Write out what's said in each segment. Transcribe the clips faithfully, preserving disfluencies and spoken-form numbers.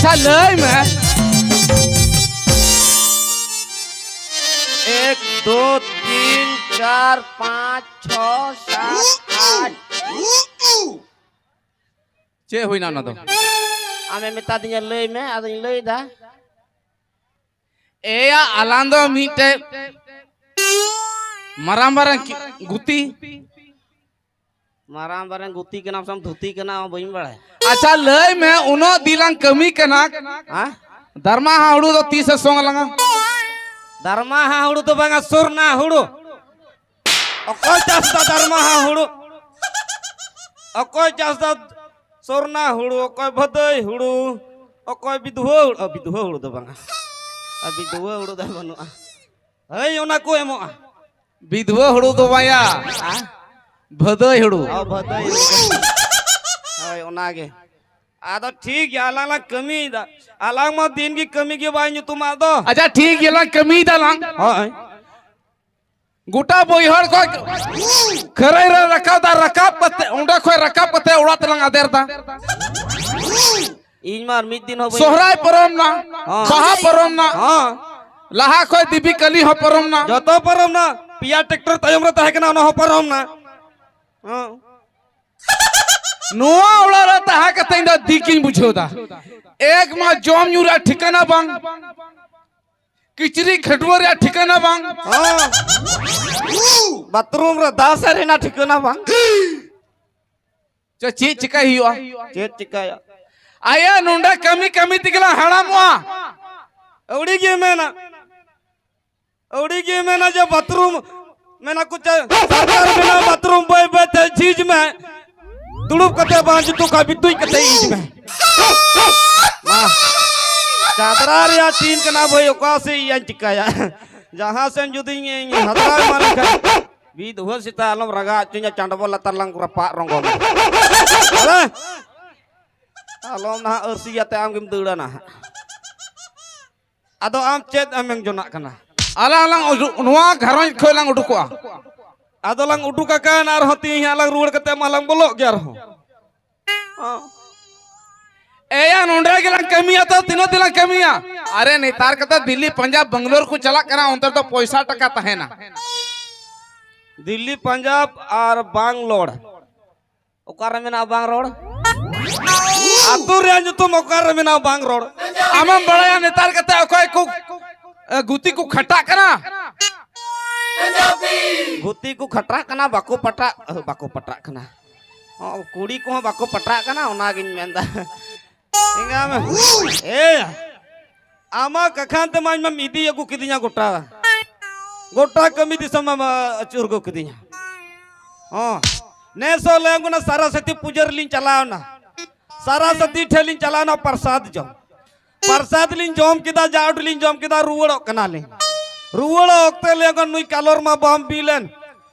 ᱟᱪᱪᱷᱟ, ᱞᱟᱹᱭ ᱢᱮ᱾ ᱮᱠ, ᱫᱩ, ᱛᱤᱱ, ᱪᱟᱨ, ᱯᱟᱸᱪ, ᱪᱷᱚ, ᱥᱟᱛ, ᱟᱴ᱾ ᱪᱮᱫ ᱦᱩᱭᱱᱟ ᱚᱱᱟ ᱫᱚ? ᱟᱢᱮ ᱢᱮᱛᱟ ᱫᱤᱧᱟ ᱞᱟᱹᱭ ᱢᱮ, ᱟᱫᱚᱧ ᱞᱟᱹᱭ ᱫᱟ᱾ ᱮᱭᱟ, ᱟᱞᱟᱝ ᱫᱚ ᱢᱤᱫᱴᱮᱡ ᱢᱟᱨᱟᱝ ᱢᱟᱨᱟᱝ ᱠᱤ-, ᱜᱩᱛᱤ᱾ ᱢᱟᱨᱟᱝ ᱢᱟᱨᱟᱝ ᱜᱩᱛᱤ ᱠᱟᱱᱟᱢ ᱥᱮᱢ ᱫᱷᱩᱛᱤ ᱠᱟᱱᱟ, ᱵᱟᱹᱧ ᱵᱟᱲᱟᱭᱟ᱾ ᱟᱪᱪᱷᱟ, ᱞᱟᱹᱭ ᱢᱮ, ᱩᱱᱟᱹᱜ ᱫᱤᱱ ᱞᱟᱝ ᱠᱟᱹᱢᱤ ᱠᱟᱱᱟ᱾ ᱦᱮᱸ? ᱫᱟᱨᱢᱟ ᱦᱟ ᱦᱩᱲᱩ ᱫᱚ ᱛᱤᱥᱮ ᱥᱚᱝ ᱟᱞᱟᱝᱟ? ᱫᱟᱨᱢᱟ ᱦᱟ ᱦᱩᱲᱩ ᱫᱚ ᱵᱟᱝᱟ, ᱥᱚᱨᱱᱟ ᱦᱩᱲᱩ᱾ ᱚᱠᱚᱭ ᱪᱟᱥ ᱫᱟ ᱫᱟᱨᱢᱟ ᱦᱟ ᱦᱩᱲᱩ? ᱚᱠᱚᱭ ᱪᱟᱥ ᱫᱟ ᱥᱚᱨᱱᱟ ᱦᱩᱲᱩ? ᱚᱠᱚᱭ ᱵᱷᱟᱹᱫᱟᱹᱭ ᱦᱩᱲᱩ? ᱚᱠᱚᱭ ᱵᱤᱫᱷᱩᱣᱟᱹ ᱦᱩᱲᱩ? ᱚ, ᱵᱤᱫᱷᱩᱣᱟᱹ ᱦᱩᱲᱩ ᱫᱚ ᱵᱟᱝᱟ᱾ ᱟᱨ ᱵᱤᱫᱷᱩᱣᱟᱹ ᱦᱩᱲᱩ ᱫᱚ ᱵᱟᱹᱱᱩᱜᱼᱟ᱾ ᱦᱳᱭ, ᱚᱱᱟ ᱠᱚ ᱮᱢᱚᱜᱼᱟ᱾ ᱵᱤᱫᱷᱩᱣᱟᱹ ᱦᱩᱲᱩ ᱫᱚ ᱵᱟᱝᱟ᱾ ᱦᱮᱸ? ᱵᱷᱟᱹᱫᱟᱹᱭ ᱦᱩᱲᱩ᱾ ᱚ, ᱵᱷᱟᱹᱫᱟᱹᱭ ᱦᱩᱲᱩ᱾ ᱦᱳᱭ, ᱚᱱᱟᱜᱮ᱾ ᱟᱫᱚ ᱴᱷᱤᱠ ᱜᱮᱭᱟ, ᱟᱞᱟᱝ ᱞᱟᱝ ᱠᱟᱹᱢᱤᱭᱮᱫᱟ᱾ ᱟᱞᱟᱝ ᱢᱟ ᱫᱤᱱ ᱜᱮ ᱠᱟᱹᱢᱤ ᱜᱮ ᱵᱟᱭ ᱧᱩᱛᱩᱢᱟᱜ ᱫᱚ᱾ ᱟᱪᱪᱷᱟ, ᱴᱷᱤᱠ ᱜᱮᱭᱟ, ᱞᱟᱝ ᱠᱟᱹᱢᱤᱭᱮᱫᱟ ᱞᱟᱝ᱾ ᱦᱳᱭ᱾ ᱜᱚᱴᱟ ᱵᱟᱹᱭᱦᱟᱹᱲ ᱠᱷᱚᱡ ᱠᱷᱟᱹᱨᱟᱹᱭ ᱨᱮ ᱨᱟᱠᱟᱵ ᱫᱟ, ᱨᱟᱠᱟᱵ ᱠᱟᱛᱮ, ᱚᱸᱰᱮ ᱠᱷᱚᱡ ᱨᱟᱠᱟᱵ ᱠᱟᱛᱮ ᱚᱲᱟᱜ ᱛᱮᱞᱟᱝ ᱟᱫᱮᱨ ᱫᱟ᱾ ᱤᱧ ᱢᱟ ᱟᱨ ᱢᱤᱫ ᱫᱤᱱ ᱦᱚᱸ ᱵᱟᱹᱧ ᱥᱚᱦᱨᱟᱭ ᱯᱟᱨᱚᱢ ᱱᱟ, ᱦᱚᱸ᱾ ᱵᱟᱦᱟ ᱯᱟᱨᱚᱢ ᱱᱟ, ᱦᱚᱸ᱾ ᱞᱟᱦᱟ ᱠᱷᱚᱡ ᱫᱮᱵᱤ ᱠᱟᱹᱞᱤ ᱦᱚᱸ ᱯᱟᱨᱚᱢ ᱱᱟ᱾ ᱡᱚᱛᱚ ᱯᱟᱨᱚᱢ ᱱᱟ᱾ ᱯᱮᱭᱟ ᱴᱨᱟᱠᱴᱚᱨ ᱛᱟᱭᱚᱢ ᱨᱮ ᱛᱟᱦᱮᱸ ᱠᱟᱱᱟ, ᱚᱱᱟ ᱦᱚᱸ ᱯᱟᱨᱚᱢ ᱱᱟ᱾ ᱦᱚᱸ᱾ ᱱᱚᱣᱟ ᱚᱲᱟᱜ ᱨᱮ ᱛᱟᱦᱮᱸ ᱠᱟᱛᱮ ᱤᱧ ᱫᱚ ᱫᱤᱠ ᱤᱧ ᱵᱩᱡᱷᱟᱹᱣ ᱫᱟ᱾ ᱮᱠ ᱢᱟ ᱡᱚᱢ ᱧᱩ ᱨᱮᱭᱟᱜ ᱴᱷᱤᱠᱟᱹᱱᱟ ᱵᱟᱝ, ᱠᱤᱪᱨᱤᱡ ᱠᱷᱟᱹᱰᱩᱣᱟᱹ ᱨᱮᱭᱟᱜ ᱴᱷᱤᱠᱟᱹᱱᱟ ᱵᱟᱝ᱾ ᱦᱚᱸ᱾ ᱵᱟᱛᱷᱨᱩᱢ ᱨᱮ ᱫᱟᱜ ᱥᱮᱫ ᱨᱮᱱᱟᱜ ᱴᱷᱤᱠᱟᱹᱱᱟ ᱵᱟᱝ᱾ ᱪᱚ, ᱪᱮᱫ ᱪᱤᱠᱟᱹᱭ ᱦᱩᱭᱩᱜᱼᱟ? ᱪᱮᱫ ᱪᱤᱠᱟᱹᱭᱟ? ᱟᱭᱟ, ᱱᱚᱰᱮ ᱠᱟᱹᱢᱤ ᱠᱟᱹᱢᱤ ᱛᱮᱜᱮ ᱞᱟᱝ ᱦᱟᱲᱟᱢᱚᱜᱼᱟ᱾ ᱟᱹᱣᱲᱤ ᱜᱮ ᱢᱮᱱᱟ, ᱟᱹᱣᱲᱤ ᱜᱮ ᱢᱮᱱᱟ ᱡᱮ ᱵᱟᱛᱷᱨᱩᱢ, ᱢᱮᱱᱟ ᱠᱚ ᱪᱮ, ᱥᱚᱨᱠᱟᱨ ᱢᱮᱱᱟ ᱵᱟᱛᱷᱨᱩᱢ ᱵᱟᱹᱭ ᱵᱟᱹᱭ ᱛᱮ ᱡᱷᱤᱡ ᱢᱮ, ᱫᱩᱲᱩᱵ ᱠᱟᱛᱮ ᱵᱟᱝ ᱡᱩᱛᱩᱜ ᱠᱷᱟᱡ ᱵᱤᱛᱩᱡ ᱠᱟᱛᱮ ᱤᱡ ᱢᱮ᱾ ᱢᱟ, ᱪᱟᱫᱽᱨᱟ ᱨᱮᱭᱟᱜ ᱴᱤᱱ ᱠᱟᱱᱟ ᱵᱷᱟᱹᱭ, ᱚᱠᱟ ᱥᱮᱫ ᱤᱧ ᱪᱤᱠᱟᱹᱭᱟ? ᱡᱟᱦᱟᱸ ᱥᱮᱫ ᱡᱩᱫᱤᱧ ᱦᱟᱛᱟᱣ ᱮᱢᱟᱱ ᱞᱮᱱᱠᱷᱟᱱ, ᱢᱤᱫ ᱦᱚᱲ ᱥᱮᱛᱟ ᱟᱞᱚᱢ ᱨᱟᱜᱟ ᱦᱚᱪᱚᱧᱟ, ᱪᱟᱸᱰᱵᱚᱞ ᱞᱟᱛᱟᱨ ᱞᱟᱝ ᱨᱟᱯᱟᱜ ᱨᱚᱝᱜᱚ ᱢᱮ᱾ ᱟᱞᱮ ᱟᱞᱚᱢ ᱱᱟᱦᱟᱜ ᱟᱹᱨᱥᱤ ᱟᱛᱮ ᱟᱢ ᱜᱮᱢ ᱫᱟᱹᱲᱟ ᱱᱟᱦᱟᱜ᱾ ᱟᱫᱚ ᱟᱢ ᱪᱮᱫ ᱮᱢ ᱢᱮᱱ ᱡᱚᱱᱟᱜ ᱠᱟᱱᱟ? ᱟᱞᱟᱝ ᱞᱟᱝ ᱩᱰᱩᱠ, ᱱᱚᱣᱟ ᱜᱷᱟᱨᱚᱸᱡᱽ ᱠᱷᱚᱱ ᱞᱟᱝ ᱩᱰᱩᱠᱚᱜᱼᱟ᱾ ᱟᱫᱚ ᱞᱟᱝ ᱩᱰᱩᱠ ᱟᱠᱟᱱ, ᱟᱨᱦᱚᱸ ᱛᱮᱦᱮᱧ ᱦᱟᱸᱜ ᱞᱟᱝ ᱨᱩᱣᱟᱹᱲ ᱠᱟᱛᱮ ᱢᱟ ᱞᱟᱝ ᱵᱚᱞᱚᱜ ᱜᱮ ᱟᱨᱦᱚᱸ᱾ ᱦᱚᱸ᱾ ᱮᱭᱟ, ᱱᱚᱰᱮ ᱜᱮᱞᱟᱝ ᱠᱟᱹᱢᱤᱭᱟ ᱛᱚ, ᱛᱤᱱᱟᱹᱜ ᱫᱤᱱ ᱞᱟᱝ ᱠᱟᱹᱢᱤᱭᱟ? ᱟᱨᱮ, ᱱᱮᱛᱟᱨ ᱠᱟᱛᱮ ᱫᱤᱞᱞᱤ, ᱯᱟᱧᱡᱟᱵᱽ, ᱵᱮᱝᱜᱟᱞᱳᱨ ᱠᱚ ᱪᱟᱞᱟᱜ ᱠᱟᱱᱟ, ᱚᱱᱛᱮ ᱫᱚ ᱯᱚᱭᱥᱟ ᱴᱟᱠᱟ ᱛᱟᱦᱮᱱᱟ᱾ ᱫᱤᱞᱞᱤ, ᱯᱟᱧᱡᱟᱵᱽ ᱟᱨ ᱵᱟᱝᱞᱳᱲ᱾ ᱚᱠᱟᱨᱮ ᱢᱮᱱᱟᱜᱼᱟ ᱵᱟᱝ ᱨᱚᱲ? ᱟᱹᱛᱩ ᱨᱮᱭᱟᱜ ᱧᱩᱛᱩᱢ ᱚᱠᱟᱨᱮ ᱢᱮᱱᱟᱜᱼᱟ ᱵᱟᱝ ᱨᱚᱲ? ᱟᱢᱮᱢ ᱵᱟᱲᱟᱭᱟ ᱱᱮᱛᱟᱨ ᱠᱟᱛᱮ ᱚᱠᱚᱭ ᱠᱚ, ᱮ, ᱜᱩᱛᱤ ᱠᱚ ᱠᱷᱟᱴᱟᱜ ᱠᱟᱱᱟ? ᱜᱩᱛᱤ ᱠᱚ ᱠᱷᱟᱴᱟᱜ ᱠᱟᱱᱟ, ᱵᱟᱠᱚ ᱯᱟᱴᱟᱜ, ᱮ, ᱵᱟᱠᱚ ᱯᱟᱴᱟᱜ ᱠᱟᱱᱟ᱾ ᱦᱚᱸ, ᱠᱩᱲᱤ ᱠᱚᱦᱚᱸ ᱵᱟᱠᱚ ᱯᱟᱴᱟᱜ ᱠᱟᱱᱟ, ᱚᱱᱟᱜᱤᱧ ᱢᱮᱱᱫᱟ᱾ ᱮᱸᱜᱟ ᱢᱮ᱾ ᱮ, ᱟᱢᱟᱜ ᱠᱟᱠᱷᱟᱱ ᱛᱮᱢᱟ ᱤᱧ ᱢᱟᱢ ᱤᱫᱤ ᱟᱹᱜᱩ ᱠᱤᱫᱤᱧᱟ ᱜᱚᱴᱟ᱾ ᱜᱚᱴᱟ ᱠᱟᱹᱢᱤ ᱫᱤᱥᱚᱢ ᱢᱟᱢ ᱟᱹᱪᱩᱨ ᱟᱹᱜᱩ ᱠᱤᱫᱤᱧᱟ᱾ ᱦᱚᱸ᱾ ᱱᱮᱥ ᱦᱚᱸ ᱞᱟᱹᱭᱟᱢ ᱠᱟᱱᱟ, ᱥᱟᱨᱟᱥᱚᱛᱤ ᱯᱩᱡᱟᱹ ᱨᱮᱞᱤᱧ ᱪᱟᱞᱟᱣᱱᱟ᱾ ᱥᱟᱨᱟᱥᱚᱛᱤ ᱴᱷᱮᱱ ᱞᱤᱧ ᱪᱟᱞᱟᱣᱱᱟ ᱯᱨᱚᱥᱟᱫ ᱡᱚᱢ᱾ ᱯᱨᱚᱥᱟᱫ ᱞᱤᱧ ᱡᱚᱢ ᱠᱮᱫᱟ, ᱡᱟ ᱩᱰᱤᱡ ᱞᱤᱧ ᱡᱚᱢ ᱠᱮᱫᱟ, ᱨᱩᱣᱟᱹᱲᱚᱜ ᱠᱟᱱᱟᱞᱤᱧ᱾ ᱨᱩᱣᱟᱹᱲᱚᱜ ᱚᱠᱛᱮ ᱞᱟᱹᱭᱟᱢ ᱠᱟᱱᱟ, ᱱᱩᱭ ᱠᱟᱞᱚᱨ ᱢᱟ ᱵᱟᱢ ᱵᱤᱞ ᱮᱱ᱾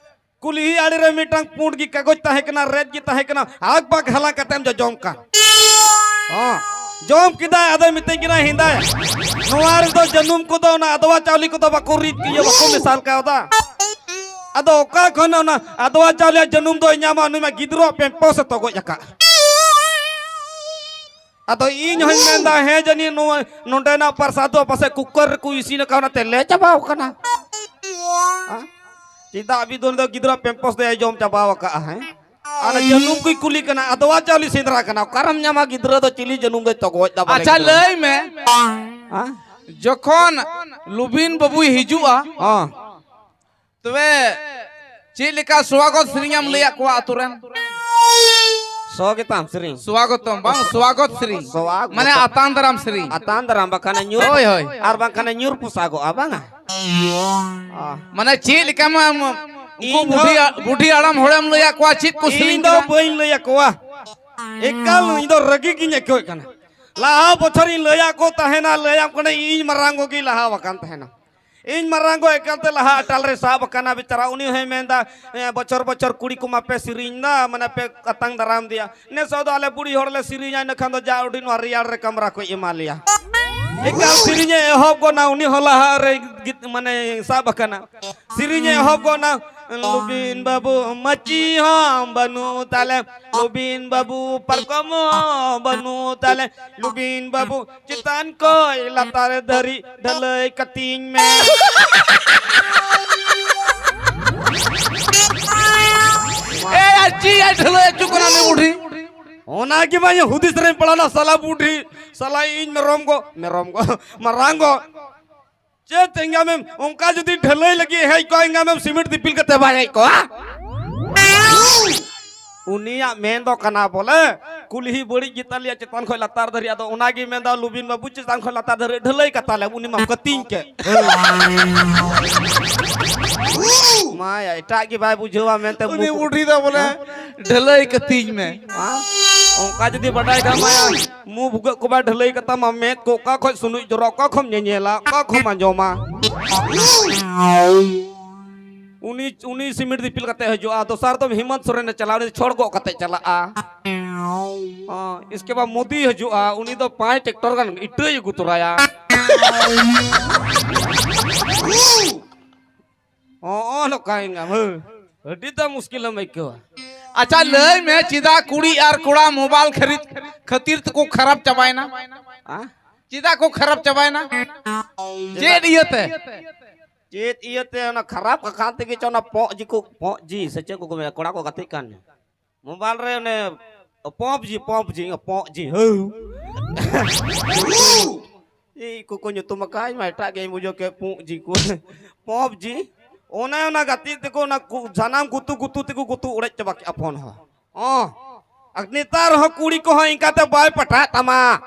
ᱠᱩᱞᱦᱤ ᱟᱲᱮ ᱨᱮ ᱢᱤᱫᱴᱟᱝ ᱯᱩᱸᱰ ᱜᱮ ᱠᱟᱜᱚᱡᱽ ᱛᱟᱦᱮᱸ ᱠᱟᱱᱟ, ᱨᱮᱫ ᱜᱮ ᱛᱟᱦᱮᱸ ᱠᱟᱱᱟ, ᱦᱟᱠ ᱵᱟᱠ ᱦᱟᱞᱟᱝ ᱠᱟᱛᱮᱢ ᱡᱚᱡᱚᱢ ᱠᱟᱱ᱾ ᱦᱚᱸ, ᱡᱚᱢ ᱠᱮᱫᱟᱭ, ᱟᱫᱚᱭ ᱢᱮᱛᱟᱹᱧ ᱠᱟᱱᱟ, "ᱦᱮᱸᱫᱟᱭᱟ, ᱱᱚᱣᱟ ᱨᱮᱫᱚ ᱡᱟᱹᱱᱩᱢ ᱠᱚᱫᱚ, ᱚᱱᱟ ᱟᱫᱣᱟ ᱪᱟᱣᱞᱮ ᱠᱚᱫᱚ ᱵᱟᱠᱚ ᱨᱤᱫ ᱤᱭᱟᱹ, ᱵᱟᱠᱚ ᱢᱮᱥᱟᱞ ᱠᱟᱣᱫᱟ᱾ ᱟᱫᱚ ᱚᱠᱟ ᱠᱷᱚᱱ ᱚᱱᱟ ᱟᱫᱣᱟ ᱪᱟᱣᱞᱮ ᱡᱟᱹᱱᱩᱢ ᱫᱚᱭ ᱧᱟᱢᱟ? ᱱᱩᱭ ᱢᱟ ᱜᱤᱫᱽᱨᱟᱹ ᱯᱮᱢᱯᱚᱥ ᱮ ᱛᱚᱜᱚᱡ ᱟᱠᱟᱫ᱾" ᱟᱫᱚ ᱤᱧ ᱦᱚᱧ ᱢᱮᱱᱫᱟ, ᱦᱮᱸ, ᱡᱟᱹᱱᱤᱡ ᱱᱚᱣᱟ ᱱᱚᱰᱮᱱᱟᱜ ᱯᱨᱚᱥᱟᱫ ᱫᱚ ᱯᱟᱥᱮᱡ ᱠᱩᱠᱟᱨ ᱨᱮᱠᱚ ᱤᱥᱤᱱ ᱟᱠᱟᱫ, ᱚᱱᱟᱛᱮ ᱞᱮ ᱪᱟᱵᱟᱣ ᱠᱟᱱᱟ᱾ ᱦᱮᱸ? ᱪᱮᱫᱟᱜ ᱵᱤᱫᱩᱱ ᱫᱚ ᱜᱤᱫᱽᱨᱟᱹ ᱯᱮᱢᱯᱚᱥ ᱫᱚᱭ ᱡᱚᱢ ᱪᱟᱵᱟᱣ ᱟᱠᱟᱫᱼᱟ? ᱦᱮᱸ? ᱟᱨ ᱡᱟᱹᱱᱩᱢ ᱠᱚᱭ ᱠᱩᱞᱤ ᱠᱟᱱᱟ, ᱟᱫᱣᱟ ᱪᱟᱣᱞᱮ ᱥᱮᱸᱫᱽᱨᱟ ᱠᱟᱱᱟ, ᱚᱠᱟᱨᱮᱢ ᱧᱟᱢᱟ? ᱜᱤᱫᱽᱨᱟᱹ ᱫᱚ ᱪᱤᱞᱤ ᱡᱟᱹᱱᱩᱢ ᱫᱚᱭ ᱛᱚᱜᱚᱡ ᱫᱟ ᱵᱟᱞᱮ ᱟᱪᱪᱷᱟ, ᱜᱤᱫᱽᱨᱟᱹ? ᱞᱟᱹᱭ ᱢᱮ, ᱦᱮᱸ? ᱡᱚᱠᱷᱚᱱ ᱞᱩᱵᱤᱱ ᱵᱟᱹᱵᱩᱭ ᱦᱤᱡᱩᱜᱼᱟ, ᱦᱚᱸ᱾ ᱛᱚᱵᱮ ᱪᱮᱫ ᱞᱮᱠᱟ ᱥᱣᱟᱜᱚᱛ ᱥᱮᱨᱮᱧ ᱮᱢ ᱞᱟᱹᱭᱟᱫ ᱠᱚᱣᱟ ᱟᱛᱳ ᱨᱮᱱ? ᱥᱚ ᱜᱮᱛᱟᱢ ᱥᱮᱨᱮᱧ? ᱥᱣᱟᱜᱚᱛᱚᱢ, ᱵᱟᱝ, ᱥᱣᱟᱜᱚᱛ ᱥᱮᱨᱮᱧ᱾ ᱥᱣᱟᱜᱚᱛ᱾ ᱢᱟᱱᱮ ᱟᱛᱟᱝ ᱫᱟᱨᱟᱢ ᱥᱮᱨᱮᱧ᱾ ᱟᱛᱟᱝ ᱫᱟᱨᱟᱢ, ᱵᱟᱠᱷᱟᱱ ᱧᱩᱨ, ᱦᱳᱭ, ᱦᱳᱭ᱾ ᱟᱨ ᱵᱟᱝᱠᱷᱟᱱ ᱧᱩᱨ ᱯᱚᱥᱟᱜᱚᱜᱼᱟ, ᱵᱟᱝᱟ? ᱢᱟᱱᱮ ᱪᱮᱫ ᱞᱮᱠᱟ ᱢᱟ, ᱩᱱᱠᱩ ᱤᱧ ᱫᱚ ᱵᱩᱰᱷᱤ, ᱵᱩᱰᱷᱤ ᱦᱟᱲᱟᱢ ᱦᱚᱲᱮᱢ ᱞᱟᱹᱭᱟᱫ ᱠᱚᱣᱟ, ᱪᱮᱫ ᱠᱚ ᱥᱮᱨᱮᱧ ᱤᱧ ᱫᱚ ᱠᱮᱫᱟ? ᱵᱟᱹᱧ ᱞᱟᱹᱭ ᱟᱠᱚᱣᱟ᱾ ᱮᱠᱟᱞ ᱤᱧ ᱫᱚ ᱨᱟᱹᱜᱤ ᱜᱤᱧ ᱟᱹᱭᱠᱟᱹᱣᱮᱫ ᱠᱟᱱᱟ᱾ ᱞᱟᱦᱟ ᱵᱚᱪᱷᱚᱨ ᱤᱧ ᱞᱟᱹᱭᱟᱫ ᱠᱚ ᱛᱟᱦᱮᱱᱟ, ᱞᱟᱹᱭᱟᱢ ᱠᱟᱹᱱᱟᱹᱧ, ᱤᱧ ᱢᱟᱨᱟᱝ ᱜᱚ ᱜᱮ ᱞᱟᱦᱟ ᱟᱠᱟᱱ ᱛᱟᱦᱮᱱᱟ᱾ ᱤᱧ ᱢᱟᱨᱟᱝ ᱜᱚ ᱮᱠᱟᱞᱛᱮ ᱞᱟᱦᱟ ᱟᱴᱟᱞ ᱨᱮ ᱥᱟᱵ ᱟᱠᱟᱱᱟ ᱵᱮᱪᱟᱨᱟ᱾ ᱩᱱᱤ ᱦᱚᱸᱭ ᱢᱮᱱᱫᱟ, "ᱮ, ᱵᱚᱪᱷᱚᱨ ᱵᱚᱪᱷᱚᱨ ᱠᱩᱲᱤ ᱠᱚ ᱢᱟᱯᱮ ᱥᱮᱨᱮᱧ ᱫᱟ, ᱢᱟᱱᱮ ᱯᱮ ᱟᱛᱟᱝ ᱫᱟᱨᱟᱢ ᱫᱮᱭᱟ᱾ ᱱᱮᱥᱚᱜ ᱫᱚ ᱟᱞᱮ ᱵᱩᱲᱦᱤ ᱦᱚᱲ ᱞᱮ ᱥᱮᱨᱮᱧᱟ, ᱤᱱᱟᱹ ᱠᱷᱟᱱ ᱫᱚ ᱡᱟ ᱩᱰᱤ ᱱᱚᱣᱟ ᱨᱮᱭᱟᱲ ᱨᱮ ᱠᱟᱢᱨᱟ ᱠᱚᱭ ᱮᱢᱟ ᱞᱮᱭᱟ᱾" ᱮᱠᱟᱞ ᱥᱮᱨᱮᱧ ᱮ ᱮᱦᱚᱵ ᱜᱚᱫ ᱱᱟ, ᱩᱱᱤ ᱦᱚᱸ ᱞᱟᱦᱟ ᱨᱮ ᱜᱤᱛ-, ᱢᱟᱱᱮ ᱥᱟᱵ ᱟᱠᱟᱱᱟ᱾ ᱥᱮᱨᱮᱧ ᱮ ᱮᱦᱚᱵ ᱜᱚᱫ ᱱᱟ, ᱞᱩᱵᱤᱱ ᱵᱟᱹᱵᱩ ᱢᱟᱹᱪᱤ ᱦᱚᱸ ᱵᱟᱹᱱᱩᱜ ᱛᱟᱞᱮ, ᱞᱩᱵᱤᱱ ᱵᱟᱹᱵᱩ ᱯᱟᱨᱠᱚᱢ ᱦᱚᱸ ᱵᱟᱹᱱᱩᱜ ᱛᱟᱞᱮ, ᱞᱩᱵᱤᱱ ᱵᱟᱹᱵᱩ ᱪᱮᱛᱟᱱ ᱠᱷᱚᱡ ᱞᱟᱛᱟᱨ ᱫᱷᱟᱹᱨᱤᱡ ᱰᱷᱟᱹᱞᱟᱹᱭ ᱠᱟᱹᱛᱤᱧ ᱢᱮ᱾ ᱮ ᱟᱨ ᱪᱮᱫ ᱟᱨ ᱰᱷᱟᱹᱞᱟᱹᱭ ᱦᱚᱪᱚ ᱠᱟᱱᱟ ᱩᱱᱤ ᱵᱩᱰᱷᱤ? ᱚᱱᱟ ᱜᱮ ᱢᱟ ᱤᱧ ᱦᱩᱫᱤᱥ ᱨᱮᱧ ᱯᱟᱲᱟᱣᱱᱟ, ᱥᱟᱞᱟ ᱵᱩᱰᱷᱤ, ᱥᱟᱞᱟ ᱤᱧ ᱢᱮᱨᱚᱢ ᱜᱚ, ᱢᱮᱨᱚᱢ ᱜᱚ, ᱢᱟᱨᱟᱝ ᱜᱚ᱾ ᱪᱮᱫ ᱮᱸᱜᱟᱢᱮᱢ, ᱚᱱᱠᱟ ᱡᱩᱫᱤ ᱰᱷᱟᱹᱞᱟᱹᱭ ᱞᱟᱹᱜᱤᱫ ᱦᱮᱡ ᱠᱚᱜᱼᱟ, ᱮᱸᱜᱟᱢᱮᱢ ᱥᱤᱢᱮᱱᱴ ᱫᱤᱯᱤᱞ ᱠᱟᱛᱮ ᱵᱟᱭ ᱦᱮᱡ ᱠᱚᱜᱼᱟ? ᱩᱱᱤᱭᱟᱜ ᱢᱮᱱ ᱫᱚ ᱠᱟᱱᱟ ᱵᱚᱞᱮ, ᱠᱩᱞᱦᱤ ᱵᱟᱹᱲᱤᱡ ᱜᱮᱛᱟᱞᱮᱭᱟ ᱪᱮᱛᱟᱱ ᱠᱷᱚᱱ ᱞᱟᱛᱟᱨ ᱫᱷᱟᱹᱨᱤᱡ, ᱟᱫᱚ ᱚᱱᱟᱜᱮ ᱢᱮᱱᱫᱟ ᱞᱩᱵᱤᱱ ᱵᱟᱹᱵᱩ ᱪᱮᱛᱟᱱ ᱠᱷᱚᱱ ᱞᱟᱛᱟᱨ ᱫᱷᱟᱹᱨᱤᱡ ᱰᱷᱟᱹᱞᱟᱹᱭ ᱠᱟᱛᱟᱞᱮ, ᱩᱱᱤ ᱢᱟ ᱠᱟᱹᱛᱤᱧ ᱠᱮᱫ᱾ ᱢᱟᱭᱟ, ᱮᱴᱟᱜ ᱜᱮ ᱵᱟᱭ ᱵᱩᱡᱷᱟᱹᱣᱟ ᱢᱮᱱᱛᱮ ᱩᱱᱤ ᱢᱩ-, ᱵᱩᱰᱷᱤ ᱫᱚ ᱵᱚᱞᱮ ᱦᱮᱸ? ᱰᱷᱟᱹᱞᱟᱹᱭ ᱠᱟᱹᱛᱤᱧ ᱢᱮ᱾ ᱦᱮᱸ? ᱚᱱᱠᱟ ᱡᱩᱫᱤ ᱵᱟᱰᱟᱭ ᱠᱷᱟᱱ ᱢᱟᱭᱟ, ᱢᱩ ᱵᱷᱩᱜᱟᱹᱜ ᱠᱚ ᱵᱟᱭ ᱰᱷᱟᱹᱞᱟᱹᱭ ᱠᱟᱛᱟᱢᱟ, ᱢᱮᱫ ᱠᱚ ᱚᱠᱟ ᱠᱷᱚᱡ ᱥᱩᱱᱩᱡ ᱡᱚᱨᱚᱜ, ᱚᱠᱟ ᱠᱷᱚᱢ ᱧᱮᱧᱮᱞᱟ, ᱚᱠᱟ ᱠᱷᱚᱢ ᱟᱸᱡᱚᱢᱟ? ᱩᱱᱤ, ᱩᱱᱤ ᱥᱤᱢᱮᱱᱴ ᱫᱤᱯᱤᱞ ᱠᱟᱛᱮ ᱦᱤᱡᱩᱜᱼᱟ, ᱫᱚᱥᱟᱨ ᱫᱚ ᱦᱮᱢᱚᱱᱛ ᱥᱚᱨᱮᱱ ᱮ ᱪᱟᱞᱟᱣ, ᱩᱱᱤ ᱫᱚ ᱪᱷᱚᱲ ᱜᱚᱜ ᱠᱟᱛᱮ ᱪᱟᱞᱟᱜᱼᱟ᱾ ᱦᱚᱸ, ᱤᱥᱠᱮ ᱵᱟᱫ ᱢᱳᱫᱤ ᱦᱤᱡᱩᱜᱼᱟ, ᱩᱱᱤ ᱫᱚ ᱯᱟᱸᱪ ᱴᱨᱟᱠᱴᱚᱨ ᱜᱟᱱ ᱤᱴᱟᱹᱭ ᱟᱹᱜᱩ ᱛᱚᱨᱟᱭᱟ᱾ ᱦᱚᱸ, ᱱᱚᱝᱠᱟ ᱮᱱ ᱜᱮ, ᱦᱳᱭ᱾ ᱟᱹᱰᱤ ᱫᱚ ᱢᱩᱥᱠᱤᱞ ᱮᱢ ᱟᱹᱭᱠᱟᱹᱣᱟ᱾ ᱟᱪᱪᱷᱟ, ᱞᱟᱹᱭ ᱢᱮ, ᱪᱮᱫᱟᱜ ᱠᱩᱲᱤ ᱟᱨ ᱠᱚᱲᱟ ᱢᱳᱵᱟᱭᱤᱞ ᱠᱷᱟᱹᱨᱤᱫ ᱠᱷᱟᱹᱛᱤᱨ ᱛᱮᱠᱚ ᱠᱷᱟᱨᱟᱯ ᱪᱟᱵᱟᱭᱮᱱᱟ? ᱦᱮᱸ? ᱪᱮᱫᱟᱜ ᱠᱚ ᱠᱷᱟᱨᱟᱯ ᱪᱟᱵᱟᱭᱮᱱᱟ? ᱪᱮᱫ ᱤᱭᱟᱹᱛᱮ? ᱪᱮᱫ ᱤᱭᱟᱹᱛᱮ ᱚᱱᱟ ᱠᱷᱟᱨᱟᱯ ᱠᱟᱠᱷᱟᱱ ᱛᱮᱜᱮ ᱪᱚ ᱚᱱᱟ ᱯᱚᱸᱜ ᱡᱤ ᱠᱚ, ᱯᱚᱸᱜ ᱡᱤ ᱥᱮ ᱪᱮᱫ ᱠᱚ ᱢᱮᱱᱟ, ᱠᱚᱲᱟ ᱠᱚ ᱜᱟᱛᱮᱜ ᱠᱟᱱ ᱢᱳᱵᱟᱭᱤᱞ ᱨᱮ ᱚᱱᱮ ᱯᱚᱸᱯ ᱡᱤ, ᱯᱚᱸᱯ ᱡᱤ, ᱯᱚᱸᱜ ᱡᱤ, ᱦᱟᱹᱣ᱾ ᱮᱭ ᱠᱚᱠᱚ ᱧᱩᱛᱩᱢ ᱟᱠᱟᱫ, ᱤᱧ ᱢᱟ ᱮᱴᱟᱜ ᱜᱮ ᱤᱧ ᱵᱩᱡᱷᱟᱹᱣ ᱠᱮᱫ, ᱯᱚᱸᱜ ᱡᱤ ᱠᱚ᱾ ᱯᱚᱸᱯ ᱡᱤ, ᱚᱱᱮ ᱚᱱᱟ ᱜᱟᱛᱮᱜ ᱛᱮᱠᱚ ᱚᱱᱟ ᱠᱩ-, ᱥᱟᱱᱟᱢ ᱜᱩᱛᱩ ᱜᱩᱛᱩ ᱛᱮᱠᱚ ᱜᱩᱛᱩ ᱚᱲᱮᱡ ᱪᱟᱵᱟ ᱠᱮᱫᱼᱟ ᱯᱷᱳᱱ ᱦᱚᱸ᱾ ᱚ, ᱟᱨ ᱱᱮᱛᱟᱨ ᱦᱚᱸ ᱠᱩᱲᱤ ᱠᱚᱦᱚᱸ ᱤᱱᱠᱟᱛᱮ ᱵᱟᱭ ᱯᱟᱴᱷᱟᱜ ᱛᱟᱢᱟ᱾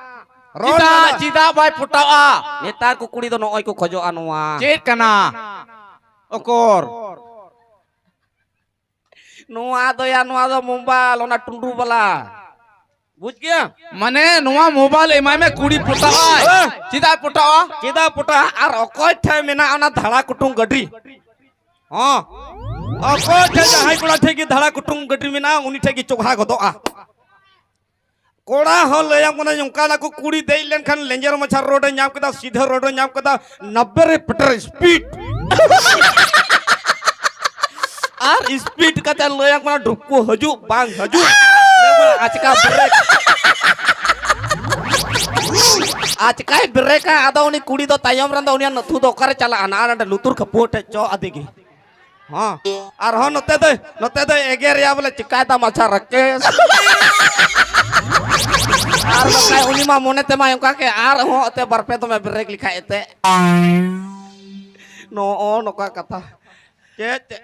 ᱨᱚᱲ ᱪᱮᱫᱟᱜ, ᱢᱮ᱾ ᱪᱮᱫᱟᱜ ᱵᱟᱭ ᱯᱚᱴᱟᱜᱼᱟ? ᱱᱮᱛᱟᱨ ᱠᱚ ᱠᱩᱲᱤ ᱫᱚ ᱱᱚᱜᱼᱚᱭ ᱠᱚ ᱠᱷᱚᱡᱚᱜᱼᱟ ᱱᱚᱣᱟ᱾ ᱪᱮᱫ ᱠᱟᱱᱟ? ᱚᱠᱚᱨ? ᱱᱚᱣᱟ ᱫᱚ ᱭᱟ, ᱱᱚᱣᱟ ᱫᱚ ᱢᱳᱵᱟᱭᱤᱞ, ᱚᱱᱟ ᱴᱩᱰᱩ ᱵᱟᱞᱟ᱾ ᱵᱩᱡᱽ ᱜᱮᱭᱟ? ᱢᱟᱱᱮ ᱱᱚᱣᱟ ᱢᱳᱵᱟᱭᱤᱞ ᱮᱢᱟᱭ ᱢᱮ, ᱠᱩᱲᱤ ᱯᱚᱴᱟᱜᱼᱟᱭ᱾ ᱦᱮᱸ᱾ ᱪᱮᱫᱟᱜ ᱯᱚᱴᱟᱜᱼᱟ? ᱪᱮᱫᱟᱜ ᱯᱚᱴᱟᱜᱼᱟ? ᱟᱨ ᱚᱠᱚᱭ ᱴᱷᱮᱱ ᱢᱮᱱᱟᱜᱼᱟ ᱚᱱᱟ ᱫᱷᱟᱲᱟ ᱠᱩᱴᱩᱝ ᱜᱟᱹᱰᱤ? ᱦᱚᱸ᱾ ᱚᱠᱚᱭ ᱴᱷᱮᱱ, ᱡᱟᱦᱟᱸᱭ ᱠᱚᱲᱟ ᱴᱷᱮᱱ ᱜᱮ ᱫᱷᱟᱲᱟ ᱠᱩᱴᱩᱝ ᱜᱟᱹᱰᱤ ᱢᱮᱱᱟᱜᱼᱟ, ᱩᱱᱤ ᱴᱷᱮᱱ ᱜᱮ ᱪᱚᱜᱷᱟ ᱜᱚᱫᱚᱜᱼᱟ᱾ ᱠᱚᱲᱟ ᱦᱚᱸ ᱞᱟᱹᱭᱟᱢ ᱠᱟᱱᱟ, ᱚᱱᱠᱟᱱᱟᱜ ᱠᱚ ᱠᱩᱲᱤ ᱫᱮᱡ ᱞᱮᱱᱠᱷᱟᱱ ᱞᱮᱸᱡᱮᱨ ᱢᱟᱪᱷᱟ ᱨᱳᱰ ᱮ ᱧᱟᱢ ᱠᱮᱫᱟ, ᱥᱤᱫᱷᱟᱹ ᱨᱳᱰ ᱮ ᱧᱟᱢ ᱠᱮᱫᱟ, ᱱᱚᱵᱵᱮ ᱨᱮ ᱯᱮᱴᱨᱳᱞ ᱥᱯᱤᱰ᱾ ᱟᱨ ᱥᱯᱤᱰ ᱠᱟᱛᱮ ᱞᱟᱹᱭᱟᱢ ᱠᱟᱱᱟ, ᱰᱷᱩᱠᱩ ᱦᱤᱡᱩᱜ ᱵᱟᱝ ᱦᱤᱡᱩᱜ᱾ ᱞᱟᱹᱭᱟᱢ ᱠᱟᱱᱟ, ᱟᱪᱠᱟ ᱵᱨᱮᱠ᱾ ᱟᱪᱠᱟᱭ ᱵᱨᱮᱠᱟ, ᱟᱫᱚ ᱩᱱᱤ ᱠᱩᱲᱤ ᱫᱚ ᱛᱟᱭᱚᱢ ᱨᱮᱱ ᱫᱚ ᱩᱱᱤᱭᱟᱜ ᱱᱟᱹᱛᱷᱩ ᱫᱚ ᱚᱠᱟᱨᱮ ᱪᱟᱞᱟᱜᱼᱟ? ᱱᱟ ᱱᱚᱰᱮ ᱞᱩᱛᱩᱨ ᱠᱷᱟᱹᱯᱩᱣᱟᱹ ᱴᱷᱮᱡ ᱪᱚ ᱟᱫᱮ ᱜᱮ᱾ ᱦᱚᱸ, ᱟᱨᱦᱚᱸ ᱱᱚᱛᱮ ᱫᱚᱭ, ᱱᱚᱛᱮ ᱫᱚᱭ ᱮᱜᱮᱨᱮᱭᱟ ᱵᱚᱞᱮ, ᱪᱤᱠᱟᱭ ᱛᱟᱢ ᱢᱟᱪᱷᱟ ᱨᱟᱠᱮᱥ? ᱟᱨ ᱵᱟᱠᱷᱟᱡ ᱩᱱᱤ ᱢᱟ ᱢᱚᱱᱮ ᱛᱮᱢᱟᱭ ᱚᱱᱠᱟ ᱠᱮ, ᱟᱨᱦᱚᱸ ᱚᱛᱮ ᱵᱟᱨ ᱯᱮ ᱫᱚᱢᱮ ᱵᱨᱮᱠ ᱞᱮᱠᱷᱟᱡ ᱮᱛᱮ᱾ ᱱᱚᱜᱼᱚ ᱱᱚᱝᱠᱟ ᱠᱟᱛᱷᱟ᱾ ᱪᱮᱫ, ᱪᱮᱫ?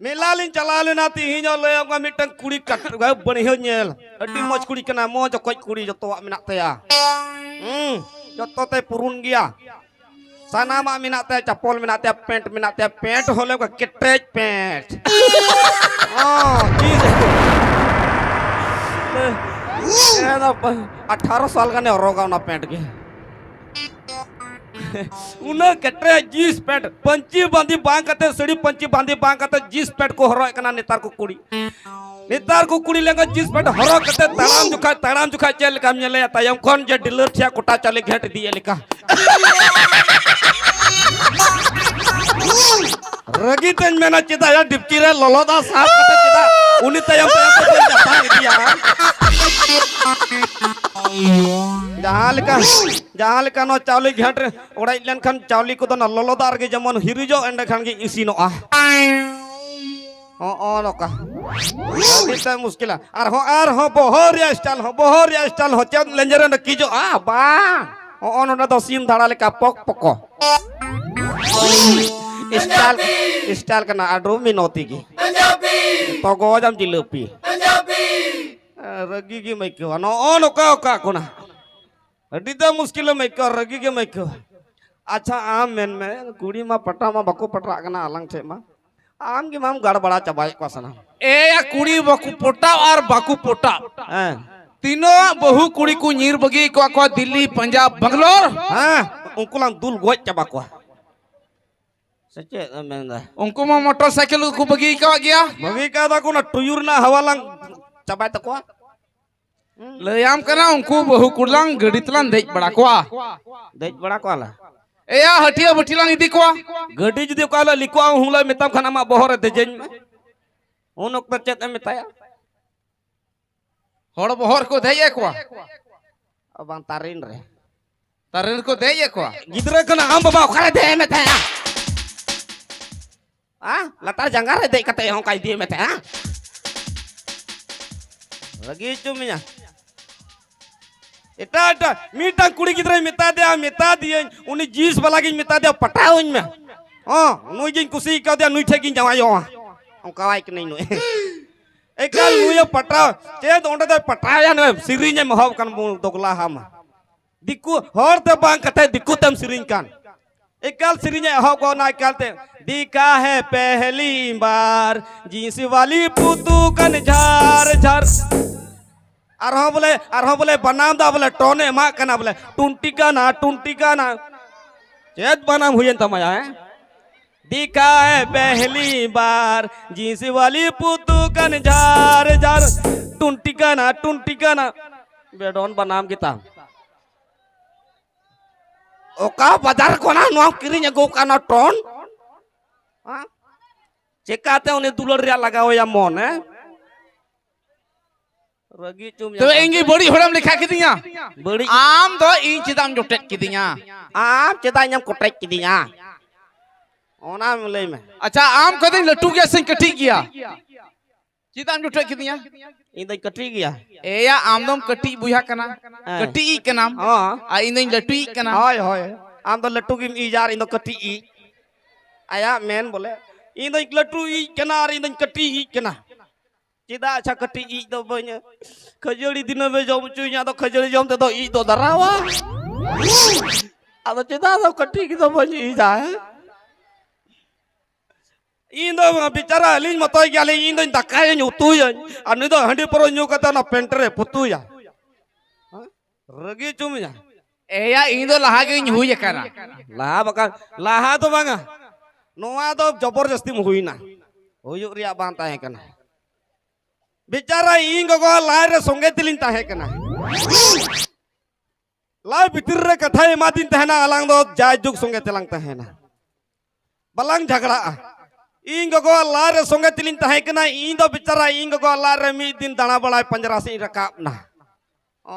ᱢᱮᱞᱟ ᱞᱤᱧ ᱪᱟᱞᱟᱣ ᱞᱮᱱᱟ, ᱛᱤᱦᱤᱧᱚᱜ ᱞᱟᱹᱭᱟᱢ ᱠᱟᱱᱟ ᱢᱤᱫᱴᱟᱝ ᱠᱩᱲᱤ ᱠᱟᱴ-, ᱵᱟᱹᱲᱦᱤᱭᱟᱹ ᱧᱮᱞ᱾ ᱟᱹᱰᱤ ᱢᱚᱡᱽ ᱠᱩᱲᱤ ᱠᱟᱱᱟ, ᱢᱚᱡᱽ ᱚᱠᱚᱡ ᱠᱩᱲᱤ, ᱡᱚᱛᱚᱣᱟᱜ ᱢᱮᱱᱟᱜ ᱛᱟᱭᱟ᱾ ᱦᱩᱸ, ᱡᱚᱛᱚ ᱛᱮ ᱯᱩᱨᱩᱱ ᱜᱮᱭᱟ᱾ ᱥᱟᱱᱟᱢᱟᱜ ᱢᱮᱱᱟᱜ ᱛᱟᱭᱟ, ᱪᱟᱯᱚᱞ ᱢᱮᱱᱟᱜ ᱛᱟᱭᱟ, ᱯᱮᱱᱴ ᱢᱮᱱᱟᱜ ᱛᱟᱭᱟ, ᱯᱮᱱᱴ ᱦᱚᱸ ᱞᱟᱹᱭᱟᱢ ᱠᱟᱱᱟ ᱠᱮᱴᱮᱡ ᱯᱮᱱᱴ᱾ ᱦᱚᱸ, ᱡᱤᱱᱥ᱾ ᱮᱠᱫᱚᱢ ᱟᱴᱷᱟᱨᱚ ᱥᱟᱞ ᱜᱟᱱᱮ ᱦᱚᱨᱚᱜᱟ ᱚᱱᱟ ᱯᱮᱱᱴ ᱜᱮ᱾ ᱩᱱᱟᱹᱜ ᱠᱮᱴᱮᱡ ᱡᱤᱱᱥ ᱯᱮᱱᱴ, ᱯᱟᱹᱧᱪᱤ ᱵᱟᱸᱫᱮ ᱵᱟᱝ ᱠᱟᱛᱮ, ᱥᱟᱹᱲᱤ ᱯᱟᱹᱧᱪᱤ ᱵᱟᱸᱫᱮ ᱵᱟᱝ ᱠᱟᱛᱮ ᱡᱤᱱᱥ ᱯᱮᱱᱴ ᱠᱚ ᱦᱚᱨᱚᱜ ᱮᱫ ᱠᱟᱱᱟ ᱱᱮᱛᱟᱨ ᱠᱚ ᱠᱩᱲᱤ᱾ ᱱᱮᱛᱟᱨ ᱠᱚ ᱠᱩᱲᱤ ᱞᱮᱠᱟ ᱡᱤᱱᱥ ᱯᱮᱱᱴ ᱦᱚᱨᱚᱜ ᱠᱟᱛᱮ ᱛᱟᱲᱟᱢ ᱡᱚᱠᱷᱟᱡ, ᱛᱟᱲᱟᱢ ᱡᱚᱠᱷᱟᱡ ᱪᱮᱫ ᱞᱮᱠᱟᱢ ᱧᱮᱞᱮᱭᱟ? ᱛᱟᱭᱚᱢ ᱠᱷᱚᱱ ᱡᱮ ᱰᱤᱞᱟᱨ ᱴᱷᱮᱡ ᱠᱚᱴᱟ ᱪᱟᱣᱞᱮ ᱜᱷᱮᱸᱴ ᱤᱫᱤᱭᱮᱫ ᱞᱮᱠᱟ᱾ ᱨᱟᱹᱜᱤ ᱛᱮᱧ ᱢᱮᱱᱟ, ᱪᱮᱫᱟᱜ ᱭᱟ ᱰᱤᱯᱪᱤ ᱨᱮ ᱞᱚᱞᱚ ᱫᱟᱜ ᱥᱟᱵ ᱠᱟᱛᱮ ᱪᱮᱫᱟᱜ ᱩᱱᱤ ᱛᱟᱭᱚᱢ ᱛᱟᱭᱚᱢ ᱛᱮ ᱵᱟᱹᱧ ᱡᱟᱯᱟᱜ ᱤᱫᱤᱭᱟ? ᱡᱟᱦᱟᱸ ᱞᱮᱠᱟ, ᱡᱟᱦᱟᱸ ᱞᱮᱠᱟ ᱱᱚᱣᱟ ᱪᱟᱣᱞᱮ ᱜᱷᱮᱸᱴ ᱨᱮ ᱚᱲᱮᱡ ᱞᱮᱱᱠᱷᱟᱱ ᱪᱟᱣᱞᱮ ᱠᱚᱫᱚ ᱚᱱᱟ ᱞᱚᱞᱚ ᱫᱟᱜ ᱨᱮᱜᱮ ᱡᱮᱢᱚᱱ ᱦᱤᱨᱤᱡᱚᱜ, ᱮᱸᱰᱮᱠᱷᱟᱱ ᱜᱮ ᱤᱥᱤᱱᱚᱜᱼᱟ᱾ ᱦᱚᱸᱜᱼᱚ ᱱᱚᱝᱠᱟ᱾ ᱟᱹᱰᱤ ᱛᱮ ᱢᱩᱥᱠᱤᱞᱟ᱾ ᱟᱨᱦᱚᱸ, ᱟᱨᱦᱚᱸ ᱵᱚᱦᱚᱜ ᱨᱮᱭᱟᱜ ᱥᱴᱟᱭᱤᱞ ᱦᱚᱸ, ᱵᱚᱦᱚᱜ ᱨᱮᱭᱟᱜ ᱥᱴᱟᱭᱤᱞ ᱦᱚᱸ ᱪᱮᱫ ᱞᱮᱸᱡᱮᱨ ᱮ ᱱᱟᱹᱠᱤᱡᱚᱜᱼᱟ? ᱵᱟᱝ᱾ ᱦᱚᱸᱜᱼᱚ ᱱᱚᱰᱮ ᱫᱚ ᱥᱤᱢ ᱫᱷᱟᱲᱟ ᱞᱮᱠᱟ ᱯᱚᱠ ᱯᱚᱠᱚ᱾ ᱥᱴᱟᱭᱤᱞ, ᱥᱴᱟᱭᱤᱞ ᱠᱟᱱᱟ ᱟᱰᱚ ᱢᱤᱱᱚᱛᱤ ᱜᱮ᱾ ᱛᱚᱜᱚᱡᱟᱢ ᱡᱤᱞᱟᱹᱯᱤ᱾ ᱨᱟᱹᱜᱤ ᱜᱮᱢ ᱟᱹᱭᱠᱟᱹᱣᱟ᱾ ᱱᱚᱜᱼᱚ ᱱᱚᱝᱠᱟ ᱚᱠᱟ ᱠᱚ ᱱᱟᱦᱟᱜ᱾ ᱟᱹᱰᱤ ᱫᱚ ᱢᱩᱥᱠᱤᱞᱮᱢ ᱟᱹᱭᱠᱟᱹᱣᱟ, ᱨᱟᱹᱜᱤ ᱜᱮᱢ ᱟᱹᱭᱠᱟᱹᱣᱟ᱾ ᱟᱪᱪᱷᱟ, ᱟᱢ ᱢᱮᱱ ᱢᱮ, ᱠᱩᱲᱤ ᱢᱟ ᱯᱟᱴᱟ ᱢᱟ ᱵᱟᱠᱚ ᱯᱟᱴᱟᱜ ᱠᱟᱱᱟ ᱟᱞᱟᱝ ᱴᱷᱮᱡ ᱢᱟ᱾ ᱟᱢ ᱜᱮ ᱢᱟᱢ ᱜᱟᱲ ᱵᱟᱲᱟ ᱪᱟᱵᱟᱭᱮᱫ ᱠᱚᱣᱟ ᱥᱟᱱᱟᱢ᱾ ᱮᱭᱟ, ᱠᱩᱲᱤ ᱵᱟᱠᱚ ᱯᱚᱴᱟᱣ ᱟᱨ ᱵᱟᱠᱚ ᱯᱚᱴᱟᱣ᱾ ᱦᱮᱸ᱾ ᱛᱤᱱᱟᱹᱜ ᱵᱟᱹᱦᱩ ᱠᱩᱲᱤ ᱠᱚ ᱧᱤᱨ ᱵᱟᱹᱜᱤ ᱠᱚᱣᱟ ᱠᱚ ᱫᱤᱞᱞᱤ, ᱯᱟᱧᱡᱟᱵ, ᱵᱟᱝᱞᱳᱨ᱾ ᱦᱮᱸ, ᱩᱱᱠᱩ ᱞᱟᱝ ᱫᱩᱞ ᱜᱚᱡ ᱪᱟᱵᱟ ᱠᱚᱣᱟ᱾ ᱥᱮ ᱪᱮᱫ ᱮᱢ ᱢᱮᱱᱫᱟ? ᱩᱱᱠᱩ ᱢᱟ ᱢᱚᱴᱚᱨ ᱥᱟᱭᱠᱮᱞ ᱠᱚ ᱵᱟᱹᱜᱤ ᱟᱠᱟᱣᱟᱫ ᱜᱮᱭᱟ᱾ ᱵᱟᱹᱜᱤ ᱟᱠᱟᱫᱟ ᱠᱚ, ᱚᱱᱟ ᱴᱩᱭᱩᱨ ᱨᱮᱱᱟᱜ ᱦᱟᱣᱟ ᱞᱟᱝ ᱪᱟᱵᱟᱭ ᱛᱟᱠᱚᱣᱟ᱾ ᱞᱟᱹᱭᱟᱢ ᱠᱟᱱᱟ, ᱩᱱᱠᱩ ᱵᱟᱹᱦᱩ ᱠᱩᱲᱤ ᱞᱟᱝ ᱜᱟᱹᱰᱤ ᱛᱮᱞᱟᱝ ᱫᱮᱡ ᱵᱟᱲᱟ ᱠᱚᱣᱟ᱾ ᱫᱮᱡ ᱵᱟᱲᱟ ᱠᱚᱣᱟ ᱞᱮ᱾ ᱮᱭᱟ, ᱦᱟᱹᱴᱤᱭᱟᱹ ᱵᱟᱹᱴᱤ ᱞᱟᱝ ᱤᱫᱤ ᱠᱚᱣᱟ᱾ ᱜᱟᱹᱰᱤ ᱡᱩᱫᱤ ᱚᱠᱟ ᱦᱤᱞᱳᱜ ᱞᱤᱠᱚᱜᱼᱟ, ᱩᱱ ᱦᱤᱞᱳᱜ ᱢᱮᱛᱟᱢ ᱠᱷᱟᱱ ᱟᱢᱟᱜ ᱵᱚᱦᱚᱜ ᱨᱮ ᱫᱮᱡᱮᱧ ᱢᱮ᱾ ᱩᱱ ᱚᱠᱛᱚ ᱪᱮᱫ ᱮᱢ ᱢᱮᱛᱟᱭᱟ? ᱦᱚᱲ ᱵᱚᱦᱚᱜ ᱨᱮᱠᱚ ᱫᱮᱡ ᱮ ᱠᱚᱣᱟ᱾ ᱚ, ᱵᱟᱝ, ᱛᱟᱨᱮᱱ ᱨᱮ᱾ ᱛᱟᱨᱮᱱ ᱨᱮᱠᱚ ᱫᱮᱡ ᱮ ᱠᱚᱣᱟ᱾ ᱜᱤᱫᱽᱨᱟᱹ ᱠᱟᱱᱟ ᱟᱢ ᱵᱟᱵᱟ, ᱚᱠᱟᱨᱮ ᱫᱮᱡ ᱮ ᱢᱮᱛᱟᱭᱟ? ᱟ? ᱞᱟᱛᱟᱨ ᱡᱟᱸᱜᱟ ᱨᱮ ᱫᱮᱡ ᱠᱟᱛᱮ ᱦᱚᱸ ᱚᱱᱠᱟ ᱤᱫᱤᱭᱮ ᱢᱮᱛᱟᱭᱟ? ᱨᱟᱹᱜᱤ ᱦᱚᱪᱚ ᱢᱮᱭᱟ᱾ ᱮᱴᱟᱜ, ᱮᱴᱟᱜ ᱢᱤᱫᱴᱟᱝ ᱠᱩᱲᱤ ᱜᱤᱫᱽᱨᱟᱹᱭ ᱢᱮᱛᱟ ᱫᱮᱭᱟ, ᱢᱮᱛᱟ ᱫᱤᱭᱟᱹᱧ, ᱩᱱᱤ ᱡᱤᱱᱥ ᱵᱟᱞᱟ ᱜᱤᱧ ᱢᱮᱛᱟ ᱫᱮᱭᱟ, "ᱯᱟᱴᱟᱣᱟᱹᱧ ᱢᱮ᱾ ᱦᱚᱸ, ᱱᱩᱭ ᱜᱤᱧ ᱠᱩᱥᱤ ᱠᱟᱣᱫᱮᱭᱟ, ᱱᱩᱭ ᱴᱷᱮᱡ ᱜᱤᱧ ᱡᱟᱶᱟᱭᱚᱜᱼᱟ᱾" ᱚᱱᱠᱟᱣᱟᱭ ᱠᱟᱹᱱᱟᱹᱧ ᱱᱩᱭ᱾ ᱮᱠᱟᱞ ᱱᱩᱭᱮ ᱯᱟᱴᱟᱣ, ᱪᱮᱫ ᱚᱸᱰᱮ ᱫᱚᱭ ᱯᱟᱴᱟᱣᱮᱭᱟ, ᱱᱩᱭ ᱥᱮᱨᱮᱧ ᱮᱢ ᱮᱦᱚᱵ ᱠᱟᱱ ᱵᱚᱱ ᱫᱚᱜᱽᱞᱟ ᱦᱟᱢ᱾ ᱫᱤᱠᱩ ᱦᱚᱲ ᱛᱮ ᱵᱟᱝ ᱠᱟᱛᱮ ᱫᱤᱠᱩ ᱛᱮᱢ ᱥᱮᱨᱮᱧ ᱠᱟᱱ᱾ ᱮᱠᱟᱞ ᱥᱮᱨᱮᱧ ᱮ ᱮᱦᱚᱵ ᱜᱚᱫ ᱱᱟ ᱮᱠᱟᱞ ᱛᱮ, "ᱫᱤᱠᱷᱟ ᱦᱮ ᱯᱮᱦᱞᱤ ᱵᱟᱨ, ᱡᱤᱱᱥ ᱣᱟᱞᱤ ᱯᱩᱛᱩ ᱠᱟᱱ ᱡᱷᱟᱨ ᱡᱷᱟᱨ᱾" ᱟᱨᱦᱚᱸ ᱵᱚᱞᱮ, ᱟᱨᱦᱚᱸ ᱵᱚᱞᱮ ᱵᱟᱱᱟᱢ ᱫᱚ ᱵᱚᱞᱮ ᱴᱚᱱ ᱮ ᱮᱢᱟᱜ ᱠᱟᱱᱟ ᱵᱚᱞᱮ, "ᱴᱩᱱᱴᱤ ᱠᱟᱱᱟ, ᱴᱩᱱᱴᱤ ᱠᱟᱱᱟ᱾" ᱪᱮᱫ ᱵᱟᱱᱟᱢ ᱦᱩᱭᱮᱱ ᱛᱟᱢᱟ ᱭᱟ, ᱦᱮᱸ? ᱫᱤᱠᱷᱟ ᱦᱮ ᱯᱮᱦᱞᱤ ᱵᱟᱨ, ᱡᱤᱱᱥ ᱣᱟᱞᱤ ᱯᱩᱛᱩ ᱠᱟᱱ ᱡᱷᱟᱨ ᱡᱷᱟᱨ, ᱴᱩᱱᱴᱤ ᱠᱟᱱᱟ, ᱴᱩᱱᱴᱤ ᱠᱟᱱᱟ᱾ ᱵᱮᱰᱚᱱ ᱵᱟᱱᱟᱢ ᱜᱮᱛᱟᱢ᱾ ᱚᱠᱟ ᱵᱟᱡᱟᱨ ᱠᱷᱚᱱᱟᱜ ᱱᱚᱣᱟᱢ ᱠᱤᱨᱤᱧ ᱟᱹᱜᱩ ᱠᱟᱱᱟ ᱴᱚᱱ? ᱦᱮᱸ? ᱪᱮᱠᱟᱛᱮ ᱩᱱᱤ ᱫᱩᱞᱟᱹᱲ ᱨᱮᱭᱟᱜ ᱞᱟᱜᱟᱣ ᱮᱭᱟ ᱢᱚᱱ, ᱦᱮᱸ? ᱨᱟᱹᱜᱤ ᱦᱚᱪᱚ ᱢᱮᱭᱟ᱾ ᱛᱚᱵᱮ ᱤᱧ ᱜᱮ ᱵᱟᱹᱲᱤᱡ ᱦᱚᱲᱮᱢ ᱞᱮᱠᱷᱟ ᱠᱤᱫᱤᱧᱟ? ᱵᱟᱹᱲᱤᱡ᱾ ᱟᱢ ᱫᱚ ᱤᱧ ᱪᱮᱫᱟᱜ ᱮᱢ ᱡᱚᱴᱮᱫ ᱠᱤᱫᱤᱧᱟ? ᱟᱢ ᱪᱮᱫᱟᱜ ᱤᱧᱮᱢ ᱠᱚᱴᱮᱡ ᱠᱤᱫᱤᱧᱟ? ᱚᱱᱟ ᱞᱟᱹᱭ ᱢᱮ᱾ ᱟᱪᱪᱷᱟ, ᱟᱢ ᱠᱷᱚᱱ ᱫᱚᱧ ᱞᱟᱹᱴᱩ ᱜᱮᱭᱟ ᱥᱮᱧ ᱠᱟᱹᱴᱤᱡ ᱜᱮᱭᱟ? ᱪᱮᱫᱟᱜ ᱮᱢ ᱡᱚᱴᱮᱫ ᱠᱤᱫᱤᱧᱟ? ᱤᱧ ᱫᱚᱧ ᱠᱟᱹᱴᱤᱡ ᱜᱮᱭᱟ᱾ ᱮᱭᱟ, ᱟᱢ ᱫᱚᱢ ᱠᱟᱹᱴᱤᱡ ᱵᱚᱭᱦᱟ ᱠᱟᱱᱟ, ᱦᱮᱸ᱾ ᱠᱟᱹᱴᱤᱡ ᱤᱡ ᱠᱟᱱᱟᱢ, ᱦᱚᱸ᱾ ᱟᱨ ᱤᱧ ᱫᱚᱧ ᱞᱟᱹᱴᱩ ᱤᱡ ᱠᱟᱱᱟ᱾ ᱦᱳᱭ, ᱦᱳᱭ᱾ ᱟᱢ ᱫᱚ ᱞᱟᱹᱴᱩ ᱜᱮᱢ ᱤᱡᱟ ᱟᱨ ᱤᱧ ᱫᱚ ᱠᱟᱹᱴᱤᱡ ᱤᱡ᱾ ᱟᱭᱟᱜ ᱢᱮᱱ ᱵᱚᱞᱮ, ᱤᱧ ᱫᱚᱧ ᱞᱟᱹᱴᱩ ᱤᱡ ᱠᱟᱱᱟ ᱟᱨ ᱤᱧ ᱫᱚᱧ ᱠᱟᱹᱴᱤᱡ ᱤᱡ ᱠᱟᱱᱟ᱾ ᱪᱮᱫᱟᱜ ᱟᱪᱪᱷᱟ ᱠᱟᱹᱴᱤᱡ ᱤᱡ ᱫᱚ ᱵᱟᱹᱧ, ᱠᱷᱟᱹᱡᱟᱹᱲᱤ ᱫᱤᱱᱟᱹᱢ ᱮ ᱡᱚᱢ ᱦᱚᱪᱚᱧᱟ, ᱟᱫᱚ ᱠᱷᱟᱹᱡᱟᱹᱲᱤ ᱡᱚᱢ ᱛᱮᱫᱚ ᱤᱡ ᱫᱚ ᱫᱟᱨᱟᱣᱟ᱾ ᱟᱫᱚ ᱪᱮᱫᱟᱜ ᱫᱚ ᱠᱟᱹᱴᱤᱡ ᱜᱮᱫᱚ ᱵᱟᱹᱧ ᱤᱡᱟ, ᱦᱮᱸ? ᱤᱧ ᱫᱚ ᱵᱮᱪᱟᱨᱟ ᱟᱹᱞᱤᱧ ᱢᱚᱛᱚᱭ ᱜᱮᱭᱟᱞᱤᱧ, ᱤᱧ ᱫᱚᱧ ᱫᱟᱠᱟᱭᱟᱹᱧ, ᱩᱛᱩᱭᱟᱹᱧ, ᱟᱨ ᱱᱩᱭ ᱫᱚ ᱦᱟᱺᱰᱤ ᱯᱟᱹᱣᱨᱟᱹ ᱧᱩ ᱠᱟᱛᱮ ᱚᱱᱟ ᱯᱮᱱᱴ ᱨᱮ ᱯᱩᱛᱩᱭᱟ᱾ ᱦᱮᱸ? ᱨᱟᱹᱜᱤ ᱦᱚᱪᱚ ᱢᱮᱭᱟ᱾ ᱮᱭᱟ, ᱤᱧ ᱫᱚ ᱞᱟᱦᱟ ᱜᱤᱧ ᱦᱩᱭ ᱟᱠᱟᱱᱟ᱾ ᱞᱟᱦᱟ ᱵᱟᱠᱷᱟᱱ, ᱞᱟᱦᱟ ᱫᱚ ᱵᱟᱝᱟ, ᱱᱚᱣᱟ ᱫᱚ ᱡᱚᱵᱚᱨ ᱡᱟᱹᱥᱛᱤᱢ ᱦᱩᱭᱱᱟ, ᱦᱩᱭᱩᱜ ᱨᱮᱭᱟᱜ ᱵᱟᱝ ᱛᱟᱦᱮᱸ ᱠᱟᱱᱟ᱾ ᱵᱮᱪᱟᱨᱟ ᱤᱧ ᱜᱚᱜᱚ ᱞᱟᱭᱤᱱ ᱨᱮ ᱥᱚᱸᱜᱮ ᱛᱮᱞᱤᱧ ᱛᱟᱦᱮᱸ ᱠᱟᱱᱟ᱾ ᱞᱟᱭ ᱵᱷᱤᱛᱤᱨ ᱨᱮ ᱠᱟᱛᱷᱟᱭ ᱮᱢᱟᱫᱤᱧ ᱛᱟᱦᱮᱱᱟ, ᱟᱞᱟᱝ ᱫᱚ ᱡᱟᱭᱡᱩᱜᱽ ᱥᱚᱸᱜᱮ ᱛᱮᱞᱟᱝ ᱛᱟᱦᱮᱱᱟ, ᱵᱟᱞᱟᱝ ᱡᱷᱟᱜᱽᱲᱟᱜᱼᱟ᱾ ᱤᱧ ᱜᱚᱜᱚᱣᱟᱜ ᱞᱟᱭ ᱨᱮ ᱥᱚᱸᱜᱮ ᱛᱮᱞᱤᱧ ᱛᱟᱦᱮᱸ ᱠᱟᱱᱟ, ᱤᱧ ᱫᱚ ᱵᱮᱪᱟᱨᱟ ᱤᱧ ᱜᱚᱜᱚᱣᱟᱜ ᱞᱟᱭ ᱨᱮ ᱢᱤᱫ ᱫᱤᱱ ᱫᱟᱬᱟ ᱵᱟᱲᱟᱭ ᱯᱟᱸᱡᱽᱨᱟ ᱥᱮᱫ ᱤᱧ ᱨᱟᱠᱟᱵ ᱱᱟ᱾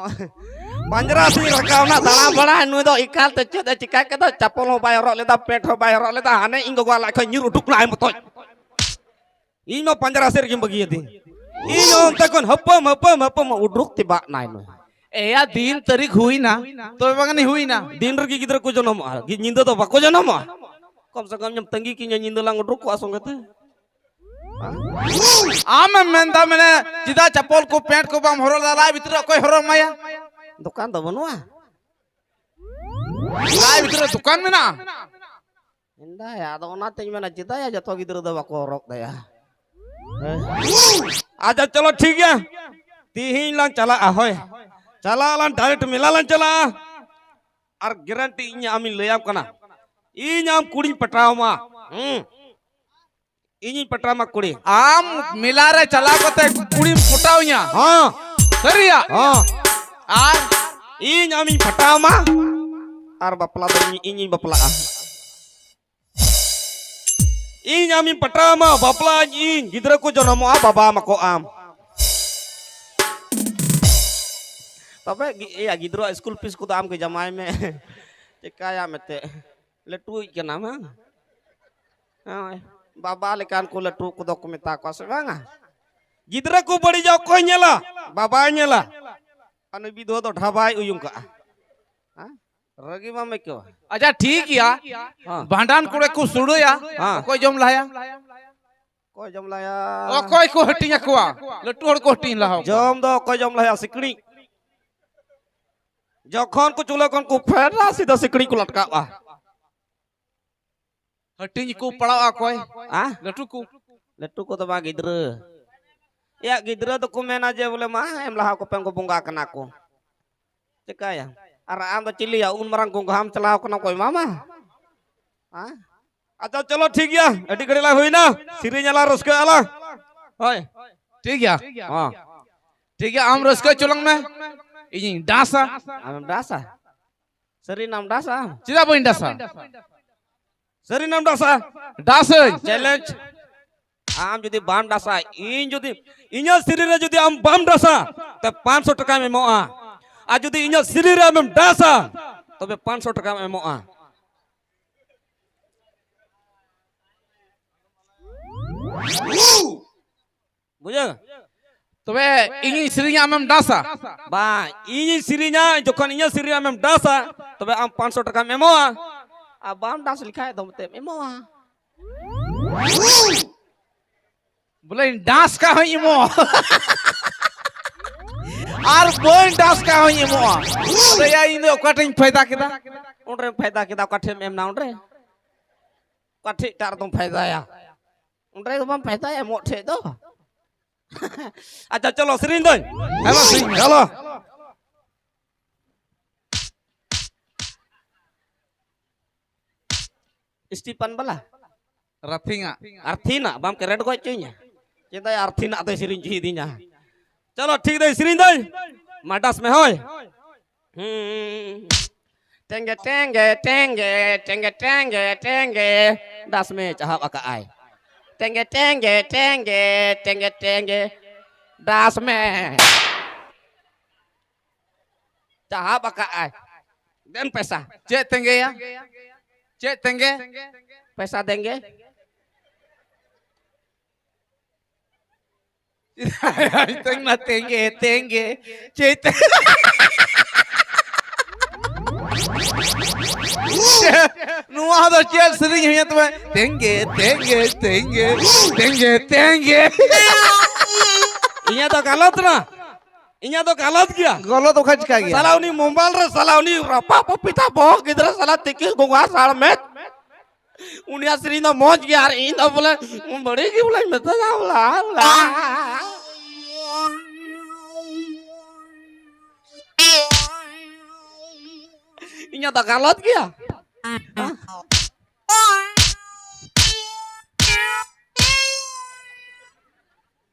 ᱯᱟᱸᱡᱽᱨᱟ ᱥᱮᱫ ᱤᱧ ᱨᱟᱠᱟᱵ ᱱᱟ ᱫᱟᱬᱟ ᱵᱟᱲᱟᱭ, ᱱᱩᱭ ᱫᱚ ᱮᱠᱟᱞ ᱛᱮ ᱪᱮᱫ ᱮ ᱪᱤᱠᱟ ᱠᱮᱫᱟ, ᱪᱟᱯᱚᱞ ᱦᱚᱸ ᱵᱟᱭ ᱦᱚᱨᱚᱜ ᱞᱮᱫᱟ, ᱯᱮᱱᱴ ᱦᱚᱸ ᱵᱟᱭ ᱦᱚᱨᱚᱜ ᱞᱮᱫᱟ, ᱦᱟᱱᱮ ᱤᱧ ᱜᱚᱜᱚᱣᱟᱜ ᱞᱟᱡ ᱠᱷᱚᱱ ᱧᱤᱨ ᱩᱰᱩᱠ ᱱᱟᱭ ᱢᱚᱛᱚᱡ᱾ ᱤᱧ ᱢᱟ ᱯᱟᱸᱡᱽᱨᱟ ᱥᱮᱫ ᱨᱮᱜᱮᱧ ᱵᱟᱹᱜᱤᱭᱟᱫᱤᱧ᱾ ᱤᱧ ᱦᱚᱸ ᱚᱱᱛᱮ ᱠᱷᱚᱱ ᱦᱟᱹᱯᱟᱹᱢ ᱦᱟᱹᱯᱟᱹᱢ ᱦᱟᱹᱯᱟᱹᱢ ᱩᱰᱩᱠ ᱛᱮ ᱵᱟᱜ ᱱᱟᱭ ᱱᱩᱭ᱾ ᱮᱭᱟ, ᱫᱤᱱ ᱛᱟᱹᱨᱤᱠᱷ ᱦᱩᱭᱱᱟ, ᱛᱚᱵᱮ ᱵᱟᱝ ᱦᱩᱭᱱᱟ᱾ ᱫᱤᱱ ᱨᱮᱜᱮ ᱜᱤᱫᱽᱨᱟᱹ ᱠᱚ ᱡᱚᱱᱚᱢᱚᱜᱼᱟ, ᱜᱤ-, ᱧᱤᱫᱟᱹ ᱫᱚ ᱵᱟᱠᱚ ᱡᱚᱱᱚᱢᱚᱜᱼᱟ᱾ ᱠᱚᱢ ᱥᱮ ᱠᱚᱢ ᱧᱮᱢ ᱛᱟᱺᱜᱤ ᱠᱤᱧᱟ, ᱧᱤᱫᱟᱹ ᱞᱟᱝ ᱩᱰᱩᱠ ᱠᱚᱜᱼᱟ ᱥᱚᱸᱜᱮ ᱛᱮ᱾ ᱟᱢᱮᱢ ᱢᱮᱱᱫᱟ ᱢᱟᱱᱮ, ᱪᱮᱫᱟᱜ ᱪᱟᱯᱚᱞ ᱠᱚ ᱯᱮᱱᱴ ᱠᱚ ᱵᱟᱢ ᱦᱚᱨᱚᱜ ᱞᱮᱫᱟ? ᱞᱟᱭ ᱵᱷᱤᱛᱨᱤ ᱨᱮ ᱚᱠᱚᱭ ᱦᱚᱨᱚᱜ ᱮᱢᱟᱭᱟ? ᱫᱚᱠᱟᱱ ᱫᱚ ᱵᱟᱹᱱᱩᱜᱼᱟ᱾ ᱞᱟᱭ ᱵᱷᱤᱛᱨᱤ ᱨᱮ ᱫᱚᱠᱟᱱ ᱢᱮᱱᱟᱜᱼᱟ᱾ ᱢᱮᱱᱫᱟᱭ, ᱟᱫᱚ ᱚᱱᱟᱛᱤᱧ ᱢᱮᱱᱟ, ᱪᱮᱫᱟᱜ ᱭᱟ ᱡᱚᱛᱚ ᱜᱤᱫᱽᱨᱟᱹ ᱫᱚ ᱵᱟᱠᱚ ᱦᱚᱨᱚᱜ ᱫᱟᱭᱟ? ᱦᱮᱸ? ᱟᱪᱪᱷᱟ, ᱪᱚᱞᱚ, ᱴᱷᱤᱠ ᱜᱮᱭᱟ, ᱛᱤᱦᱤᱧ ᱞᱟᱝ ᱪᱟᱞᱟᱜᱼᱟ᱾ ᱦᱳᱭ, ᱪᱟᱞᱟᱜ ᱟᱞᱟᱝ, ᱰᱟᱭᱨᱮᱠᱴ ᱢᱮᱞᱟ ᱞᱟᱝ ᱪᱟᱞᱟᱜᱼᱟ᱾ ᱟᱨ ᱜᱮᱨᱮᱱᱴᱤ ᱤᱧ ᱟᱢᱤᱧ ᱞᱟᱹᱭᱟᱢ ᱠᱟᱱᱟ, ᱤᱧ ᱟᱢ ᱠᱩᱲᱤᱧ ᱯᱟᱴᱟᱣ ᱟᱢᱟ᱾ ᱦᱩᱸ, ᱤᱧᱤᱧ ᱯᱟᱴᱟᱣ ᱟᱢᱟ ᱠᱩᱲᱤ᱾ ᱟᱢ ᱢᱮᱞᱟ ᱨᱮ ᱪᱟᱞᱟᱣ ᱠᱟᱛᱮ ᱠᱩᱲᱤᱢ ᱯᱚᱴᱟᱣ ᱤᱧᱟ? ᱦᱚᱸ᱾ ᱥᱟᱹᱨᱤᱭᱟᱜ? ᱦᱚᱸ᱾ ᱟᱨ ᱤᱧ ᱟᱢᱤᱧ ᱯᱟᱴᱟᱣ ᱟᱢᱟ, ᱟᱨ ᱵᱟᱯᱞᱟ ᱫᱚ ᱤᱧ, ᱤᱧᱤᱧ ᱵᱟᱯᱞᱟᱜᱼᱟ᱾ ᱤᱧ ᱟᱢᱤᱧ ᱯᱟᱴᱟᱣ ᱟᱢᱟ, ᱵᱟᱯᱞᱟᱜ ᱟᱹᱧ ᱤᱧ, ᱜᱤᱫᱽᱨᱟᱹ ᱠᱚ ᱡᱚᱱᱚᱢᱚᱜᱼᱟ, ᱵᱟᱵᱟ ᱢᱟᱠᱚ ᱟᱢ᱾ ᱛᱚᱵᱮ ᱜᱤ-, ᱮᱭᱟ, ᱜᱤᱫᱽᱨᱟᱹ ᱥᱠᱩᱞ ᱯᱷᱤᱥ ᱠᱚᱫᱚ ᱟᱢ ᱜᱮ ᱡᱟᱢᱟᱭ ᱢᱮ᱾ ᱪᱮᱠᱟᱭᱟ ᱢᱮᱛᱮ, ᱞᱟᱹᱴᱩᱭᱤᱡ ᱠᱟᱱᱟᱢ, ᱦᱮᱸ? ᱦᱳᱭ, ᱵᱟᱵᱟ ᱞᱮᱠᱟᱱ ᱠᱚ ᱞᱟᱹᱴᱩ ᱠᱚᱫᱚ ᱠᱚ ᱢᱮᱛᱟ ᱠᱚᱣᱟ ᱥᱮ ᱵᱟᱝᱟ? ᱜᱤᱫᱽᱨᱟᱹ ᱠᱚ ᱵᱟᱹᱲᱤᱡᱟ, ᱚᱠᱚᱭ ᱧᱮᱞᱟ? ᱵᱟᱵᱟᱭ ᱧᱮᱞᱟ᱾ ᱟᱨ ᱱᱩᱭ ᱵᱤᱫᱷᱣᱟ ᱫᱚ ᱰᱷᱟᱵᱟᱭ ᱩᱭᱩᱝ ᱠᱟᱜᱼᱟ᱾ ᱦᱮᱸ? ᱨᱟᱹᱜᱤ ᱵᱟᱢ ᱟᱹᱭᱠᱟᱹᱣᱟ? ᱟᱪᱪᱷᱟ, ᱴᱷᱤᱠ ᱜᱮᱭᱟ᱾ ᱦᱮᱸ᱾ ᱵᱷᱟᱸᱰᱟᱱ ᱠᱚᱨᱮ ᱠᱚ ᱥᱩᱲᱟᱹᱭᱟ᱾ ᱦᱮᱸ᱾ ᱚᱠᱚᱭ ᱡᱚᱢ ᱞᱟᱦᱟᱭᱟ? ᱚᱠᱚᱭ ᱡᱚᱢ ᱞᱟᱦᱟᱭᱟ? ᱚᱠᱚᱭ ᱠᱚ ᱦᱟᱹᱴᱤᱧ ᱟᱠᱚᱣᱟ? ᱞᱟᱹᱴᱩ ᱦᱚᱲ ᱠᱚ ᱦᱟᱹᱴᱤᱧ ᱞᱟᱦᱟ ᱟᱠᱚᱣᱟ᱾ ᱡᱚᱢ ᱫᱚ ᱚᱠᱚᱭ ᱡᱚᱢ ᱞᱟᱦᱟᱭᱟ? ᱥᱤᱠᱲᱤᱡ᱾ ᱡᱚᱠᱷᱚᱱ ᱠᱚ ᱪᱩᱞᱟᱹ ᱠᱷᱚᱱ ᱠᱚ ᱯᱷᱮᱰᱟ, ᱥᱤᱫᱷᱟᱹ ᱥᱤᱠᱲᱤᱡ ᱠᱚ ᱞᱟᱴᱠᱟᱜᱼᱟ᱾ ᱦᱟᱹᱴᱤᱧ ᱠᱚ ᱯᱟᱲᱟᱣ ᱟᱠᱚᱭ᱾ ᱟ? ᱞᱟᱹᱴᱩ ᱠᱚ᱾ ᱞᱟᱹᱴᱩ ᱠᱚᱫᱚ ᱵᱟᱝ, ᱜᱤᱫᱽᱨᱟᱹ᱾ ᱮᱭᱟ, ᱜᱤᱫᱽᱨᱟᱹ ᱫᱚᱠᱚ ᱢᱮᱱᱟ ᱡᱮ ᱵᱚᱞᱮ, "ᱢᱟ, ᱮᱢ ᱞᱟᱦᱟ ᱠᱚᱯᱮ, ᱩᱱᱠᱩ ᱵᱚᱸᱜᱟ ᱠᱟᱱᱟ ᱠᱚ᱾ ᱪᱤᱠᱟᱹᱭᱟ? ᱟᱨ ᱟᱢ ᱫᱚ ᱪᱤᱞᱤᱭᱟ? ᱩᱱ ᱢᱟᱨᱟᱝ ᱜᱚᱝᱜᱷᱟᱢ ᱪᱟᱞᱟᱣ ᱠᱟᱱᱟ, ᱚᱠᱚᱭ ᱢᱟᱢᱟ?" ᱦᱮᱸ? ᱟᱪᱪᱷᱟ, ᱪᱚᱞᱚ, ᱴᱷᱤᱠ ᱜᱮᱭᱟ, ᱟᱹᱰᱤ ᱜᱷᱟᱹᱲᱤᱡ ᱞᱟᱝ ᱦᱩᱭᱱᱟ, ᱥᱮᱨᱮᱧ ᱟᱞᱟᱝ, ᱨᱟᱹᱥᱠᱟᱹ ᱟᱞᱟᱝ᱾ ᱦᱳᱭ, ᱴᱷᱤᱠ ᱜᱮᱭᱟ᱾ ᱦᱮᱸ᱾ ᱴᱷᱤᱠ ᱜᱮᱭᱟ, ᱟᱢ ᱨᱟᱹᱥᱠᱟᱹ ᱦᱚᱪᱚ ᱞᱟᱝ ᱢᱮ᱾ ᱤᱧᱤᱧ ᱰᱟᱥᱟ᱾ ᱟᱢᱮᱢ ᱰᱟᱥᱟ? ᱥᱟᱹᱨᱤᱱᱟᱢ ᱰᱟᱥᱟ ᱟᱢ? ᱪᱮᱫᱟᱜ ᱵᱟᱹᱧ ᱰᱟᱥᱟ? ᱥᱟᱹᱨᱤᱱᱟᱢ ᱰᱟᱥᱟ? ᱰᱟᱥᱟᱹᱧ᱾ ᱪᱮᱞᱮᱧᱡᱽ᱾ ᱟᱢ ᱡᱩᱫᱤ ᱵᱟᱢ ᱰᱟᱥᱟ, ᱤᱧ ᱡᱩᱫᱤ, ᱤᱧᱟᱹᱜ ᱥᱤᱨᱤᱧ ᱨᱮ ᱡᱩᱫᱤ ᱟᱢ ᱵᱟᱢ ᱰᱟᱥᱟ, ᱛᱚ ᱯᱟᱸᱪᱥᱚ ᱴᱟᱠᱟᱢ ᱮᱢᱚᱜᱼᱟ᱾ ᱟᱨ ᱡᱩᱫᱤ ᱤᱧᱟᱹᱜ ᱥᱤᱨᱤᱧ ᱨᱮ ᱟᱢᱮᱢ ᱰᱟᱥᱟ, ᱛᱚᱵᱮ ᱯᱟᱸᱪᱥᱚ ᱴᱟᱠᱟᱢ ᱮᱢᱚᱜᱼᱟ᱾ ᱵᱩᱡᱷᱟᱹᱣ? ᱛᱚᱵᱮ ᱤᱧᱤᱧ ᱥᱮᱨᱮᱧᱟ, ᱟᱢᱮᱢ ᱰᱟᱥᱟ? ᱵᱟᱝ, ᱤᱧᱤᱧ ᱥᱮᱨᱮᱧᱟ, ᱡᱚᱠᱷᱚᱱ ᱤᱧᱟᱹᱜ ᱥᱮᱨᱮᱧ ᱟᱢᱮᱢ ᱰᱟᱥᱟ, ᱛᱚᱵᱮ ᱟᱢ ᱯᱟᱸᱪᱥᱚ ᱴᱟᱠᱟᱢ ᱮᱢᱚᱜᱼᱟ᱾ ᱟᱨ ᱵᱟᱢ ᱰᱟᱥ ᱞᱮᱠᱷᱟᱡ ᱫᱚ ᱮᱱᱛᱮᱢ ᱮᱢᱚᱜᱼᱟ᱾ ᱵᱚᱞᱮ ᱰᱟᱥ ᱠᱟᱜ ᱦᱚᱸᱧ ᱮᱢᱚᱜᱼᱟ᱾ ᱟᱨ ᱵᱟᱹᱧ ᱰᱟᱥ ᱠᱟᱜ ᱦᱚᱸᱧ ᱮᱢᱚᱜᱼᱟ᱾ ᱟᱫᱚ ᱭᱟ, ᱤᱧ ᱫᱚ ᱚᱠᱟᱴᱷᱮᱧ ᱯᱷᱟᱭᱫᱟ ᱠᱮᱫᱟ? ᱚᱸᱰᱮᱢ ᱯᱷᱟᱭᱫᱟ ᱠᱮᱫᱟ, ᱚᱠᱟ ᱴᱷᱮᱡ ᱮᱢ ᱮᱢ ᱮᱱᱟ ᱚᱸᱰᱮ? ᱚᱠᱟ ᱴᱷᱮᱡ ᱮᱴᱟᱜ ᱨᱮᱫᱚᱢ ᱯᱷᱟᱭᱫᱟᱭᱟ? ᱚᱸᱰᱮ ᱫᱚ ᱵᱟᱢ ᱯᱷᱟᱭᱫᱟᱭᱟ ᱮᱢᱚᱜ ᱴᱷᱮᱡ ᱫᱚ᱾ ᱟᱪᱪᱷᱟ, ᱪᱚᱞᱚ ᱥᱮᱨᱮᱧ ᱫᱟᱹᱧ᱾ ᱦᱮᱸ, ᱢᱟ ᱥᱮᱨᱮᱧ ᱢᱮ᱾ ᱪᱚᱞᱚ᱾ ᱥᱴᱤᱯᱟᱱ ᱵᱟᱞᱟ᱾ ᱨᱟᱛᱷᱤᱝᱟ᱾ ᱟᱨᱛᱷᱤᱱᱟᱜ ᱵᱟᱢ ᱠᱮᱨᱮᱴ ᱜᱚᱡ ᱦᱚᱪᱚᱧᱟ᱾ ᱪᱮᱫᱟᱜ ᱟᱨᱛᱷᱤᱱᱟᱜ ᱫᱚᱭ ᱥᱮᱨᱮᱧ ᱦᱚᱪᱚᱭᱤᱫᱤᱧᱟ? ᱪᱚᱞᱚ ᱴᱷᱤᱠ ᱫᱟᱹᱧ, ᱥᱮᱨᱮᱧ ᱫᱟᱹᱧ᱾ ᱢᱟ ᱰᱟᱥ ᱢᱮ ᱦᱳᱭ᱾ ᱦᱩᱸ᱾ ᱴᱮᱝᱜᱮ ᱴᱮᱝᱜᱮ ᱴᱮᱝᱜᱮ ᱴᱮᱝᱜᱮ ᱴᱮᱝᱜᱮ ᱴᱮᱝᱜᱮ ᱰᱟᱥ ᱢᱮ, ᱪᱟᱦᱟᱵ ᱟᱠᱟᱜ ᱟᱭ᱾ ᱴᱮᱝᱜᱮ ᱴᱮᱝᱜᱮ ᱴᱮᱝᱜᱮ ᱴᱮᱝᱜᱮ ᱴᱮᱝᱜᱮ ᱰᱟᱥ ᱢᱮ᱾ ᱪᱟᱦᱟᱵ ᱟᱠᱟᱜ ᱟᱭ᱾ ᱫᱮᱱ ᱯᱮᱥᱟ᱾ ᱪᱮᱫ ᱛᱮᱸᱜᱮᱭᱟ? ᱪᱮᱫ ᱛᱮᱸᱜᱮ? ᱯᱮᱥᱟ ᱫᱮᱝᱜᱮ᱾ ᱛᱮᱸᱜᱮ ᱛᱮᱸᱜᱮ ᱪᱮᱫ ᱛᱮ-, ᱱᱚᱣᱟ ᱫᱚ ᱪᱮᱫ ᱥᱮᱨᱮᱧ ᱦᱩᱭᱮᱱ ᱛᱟᱢᱟ? ᱛᱮᱸᱜᱮ ᱛᱮᱸᱜᱮ ᱛᱮᱸᱜᱮ ᱛᱮᱸᱜᱮ ᱛᱮᱸᱜᱮ᱾ ᱤᱧᱟᱹᱜ ᱫᱚ ᱜᱟᱞᱚᱛ ᱱᱟ, ᱤᱧᱟᱹᱜ ᱫᱚ ᱜᱟᱞᱚᱛ ᱜᱮᱭᱟ᱾ ᱜᱟᱞᱚᱛ ᱚᱠᱟ ᱪᱤᱠᱟ ᱜᱮᱭᱟ? ᱥᱟᱞᱟ ᱩᱱᱤ ᱢᱳᱵᱟᱭᱤᱞ ᱨᱮ ᱥᱟᱞᱟ ᱩᱱᱤ ᱨᱟᱯᱟ ᱯᱟᱯᱤᱛᱟ ᱵᱚᱦᱚᱜ ᱜᱤᱫᱽᱨᱟᱹ ᱥᱟᱞᱟ ᱛᱤᱠᱤ ᱜᱚᱸᱜᱟ ᱥᱟᱲ ᱢᱮ᱾ ᱩᱱᱤᱭᱟᱜ ᱥᱮᱨᱮᱧ ᱫᱚ ᱢᱚᱡᱽ ᱜᱮᱭᱟ ᱟᱨ ᱤᱧ ᱫᱚ ᱵᱚᱞᱮ ᱵᱟᱹᱲᱤᱡ ᱜᱮ ᱵᱚᱞᱮᱧ ᱢᱮᱛᱟᱭᱟ ᱵᱚᱞᱮ᱾ ᱤᱧᱟᱹᱜ ᱫᱚ ᱜᱟᱞᱚᱛ ᱜᱮᱭᱟ᱾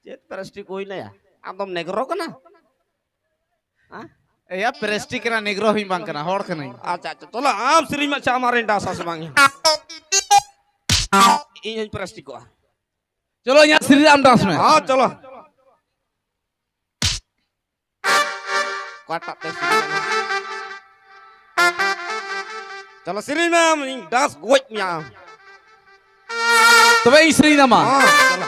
ᱪᱮᱫ ᱯᱞᱟᱥᱴᱤᱠ ᱦᱩᱭᱱᱟᱭᱟ? ᱟᱢᱫᱚᱢ ᱱᱮᱜᱽᱨᱚ ᱠᱟᱱᱟ? ᱦᱮᱸ? ᱮᱭᱟ, ᱯᱨᱮᱥᱴᱤ ᱠᱟᱱᱟ, ᱱᱮᱜᱽᱨᱳ ᱦᱚᱸᱧ ᱵᱟᱝ ᱠᱟᱱᱟ, ᱦᱚᱲ ᱠᱟᱹᱱᱟᱹᱧ᱾ ᱟᱪᱪᱷᱟ, ᱟᱪᱪᱷᱟ, ᱛᱚᱞᱟ ᱟᱢ ᱥᱮᱨᱮᱧ ᱢᱟ, ᱟᱪᱪᱷᱟ, ᱟᱢᱟᱜ ᱨᱮᱧ ᱰᱟᱱᱥᱟ ᱥᱮ ᱵᱟᱝ? ᱤᱧ ᱦᱚᱸᱧ ᱯᱨᱮᱥᱴᱤ ᱠᱚᱜᱼᱟ᱾ ᱪᱚᱞᱚ, ᱤᱧᱟᱹᱜ ᱥᱮᱨᱮᱧ ᱨᱮ ᱟᱢ ᱰᱟᱱᱥ ᱢᱮ᱾ ᱦᱚᱸ, ᱪᱚᱞᱚ᱾ ᱚᱠᱟᱴᱟᱜ ᱛᱮ ᱥᱮᱨᱮᱧ ᱟᱢ? ᱪᱚᱞᱚ, ᱥᱮᱨᱮᱧ ᱢᱮ ᱟᱢ, ᱤᱧ ᱰᱟᱱᱥ ᱜᱚᱡ ᱢᱮᱭᱟ ᱟᱢ᱾ ᱛᱚᱵᱮ ᱤᱧ ᱥᱮᱨᱮᱧ ᱫᱟ ᱢᱟ᱾ ᱦᱚᱸ, ᱪᱚᱞᱚ᱾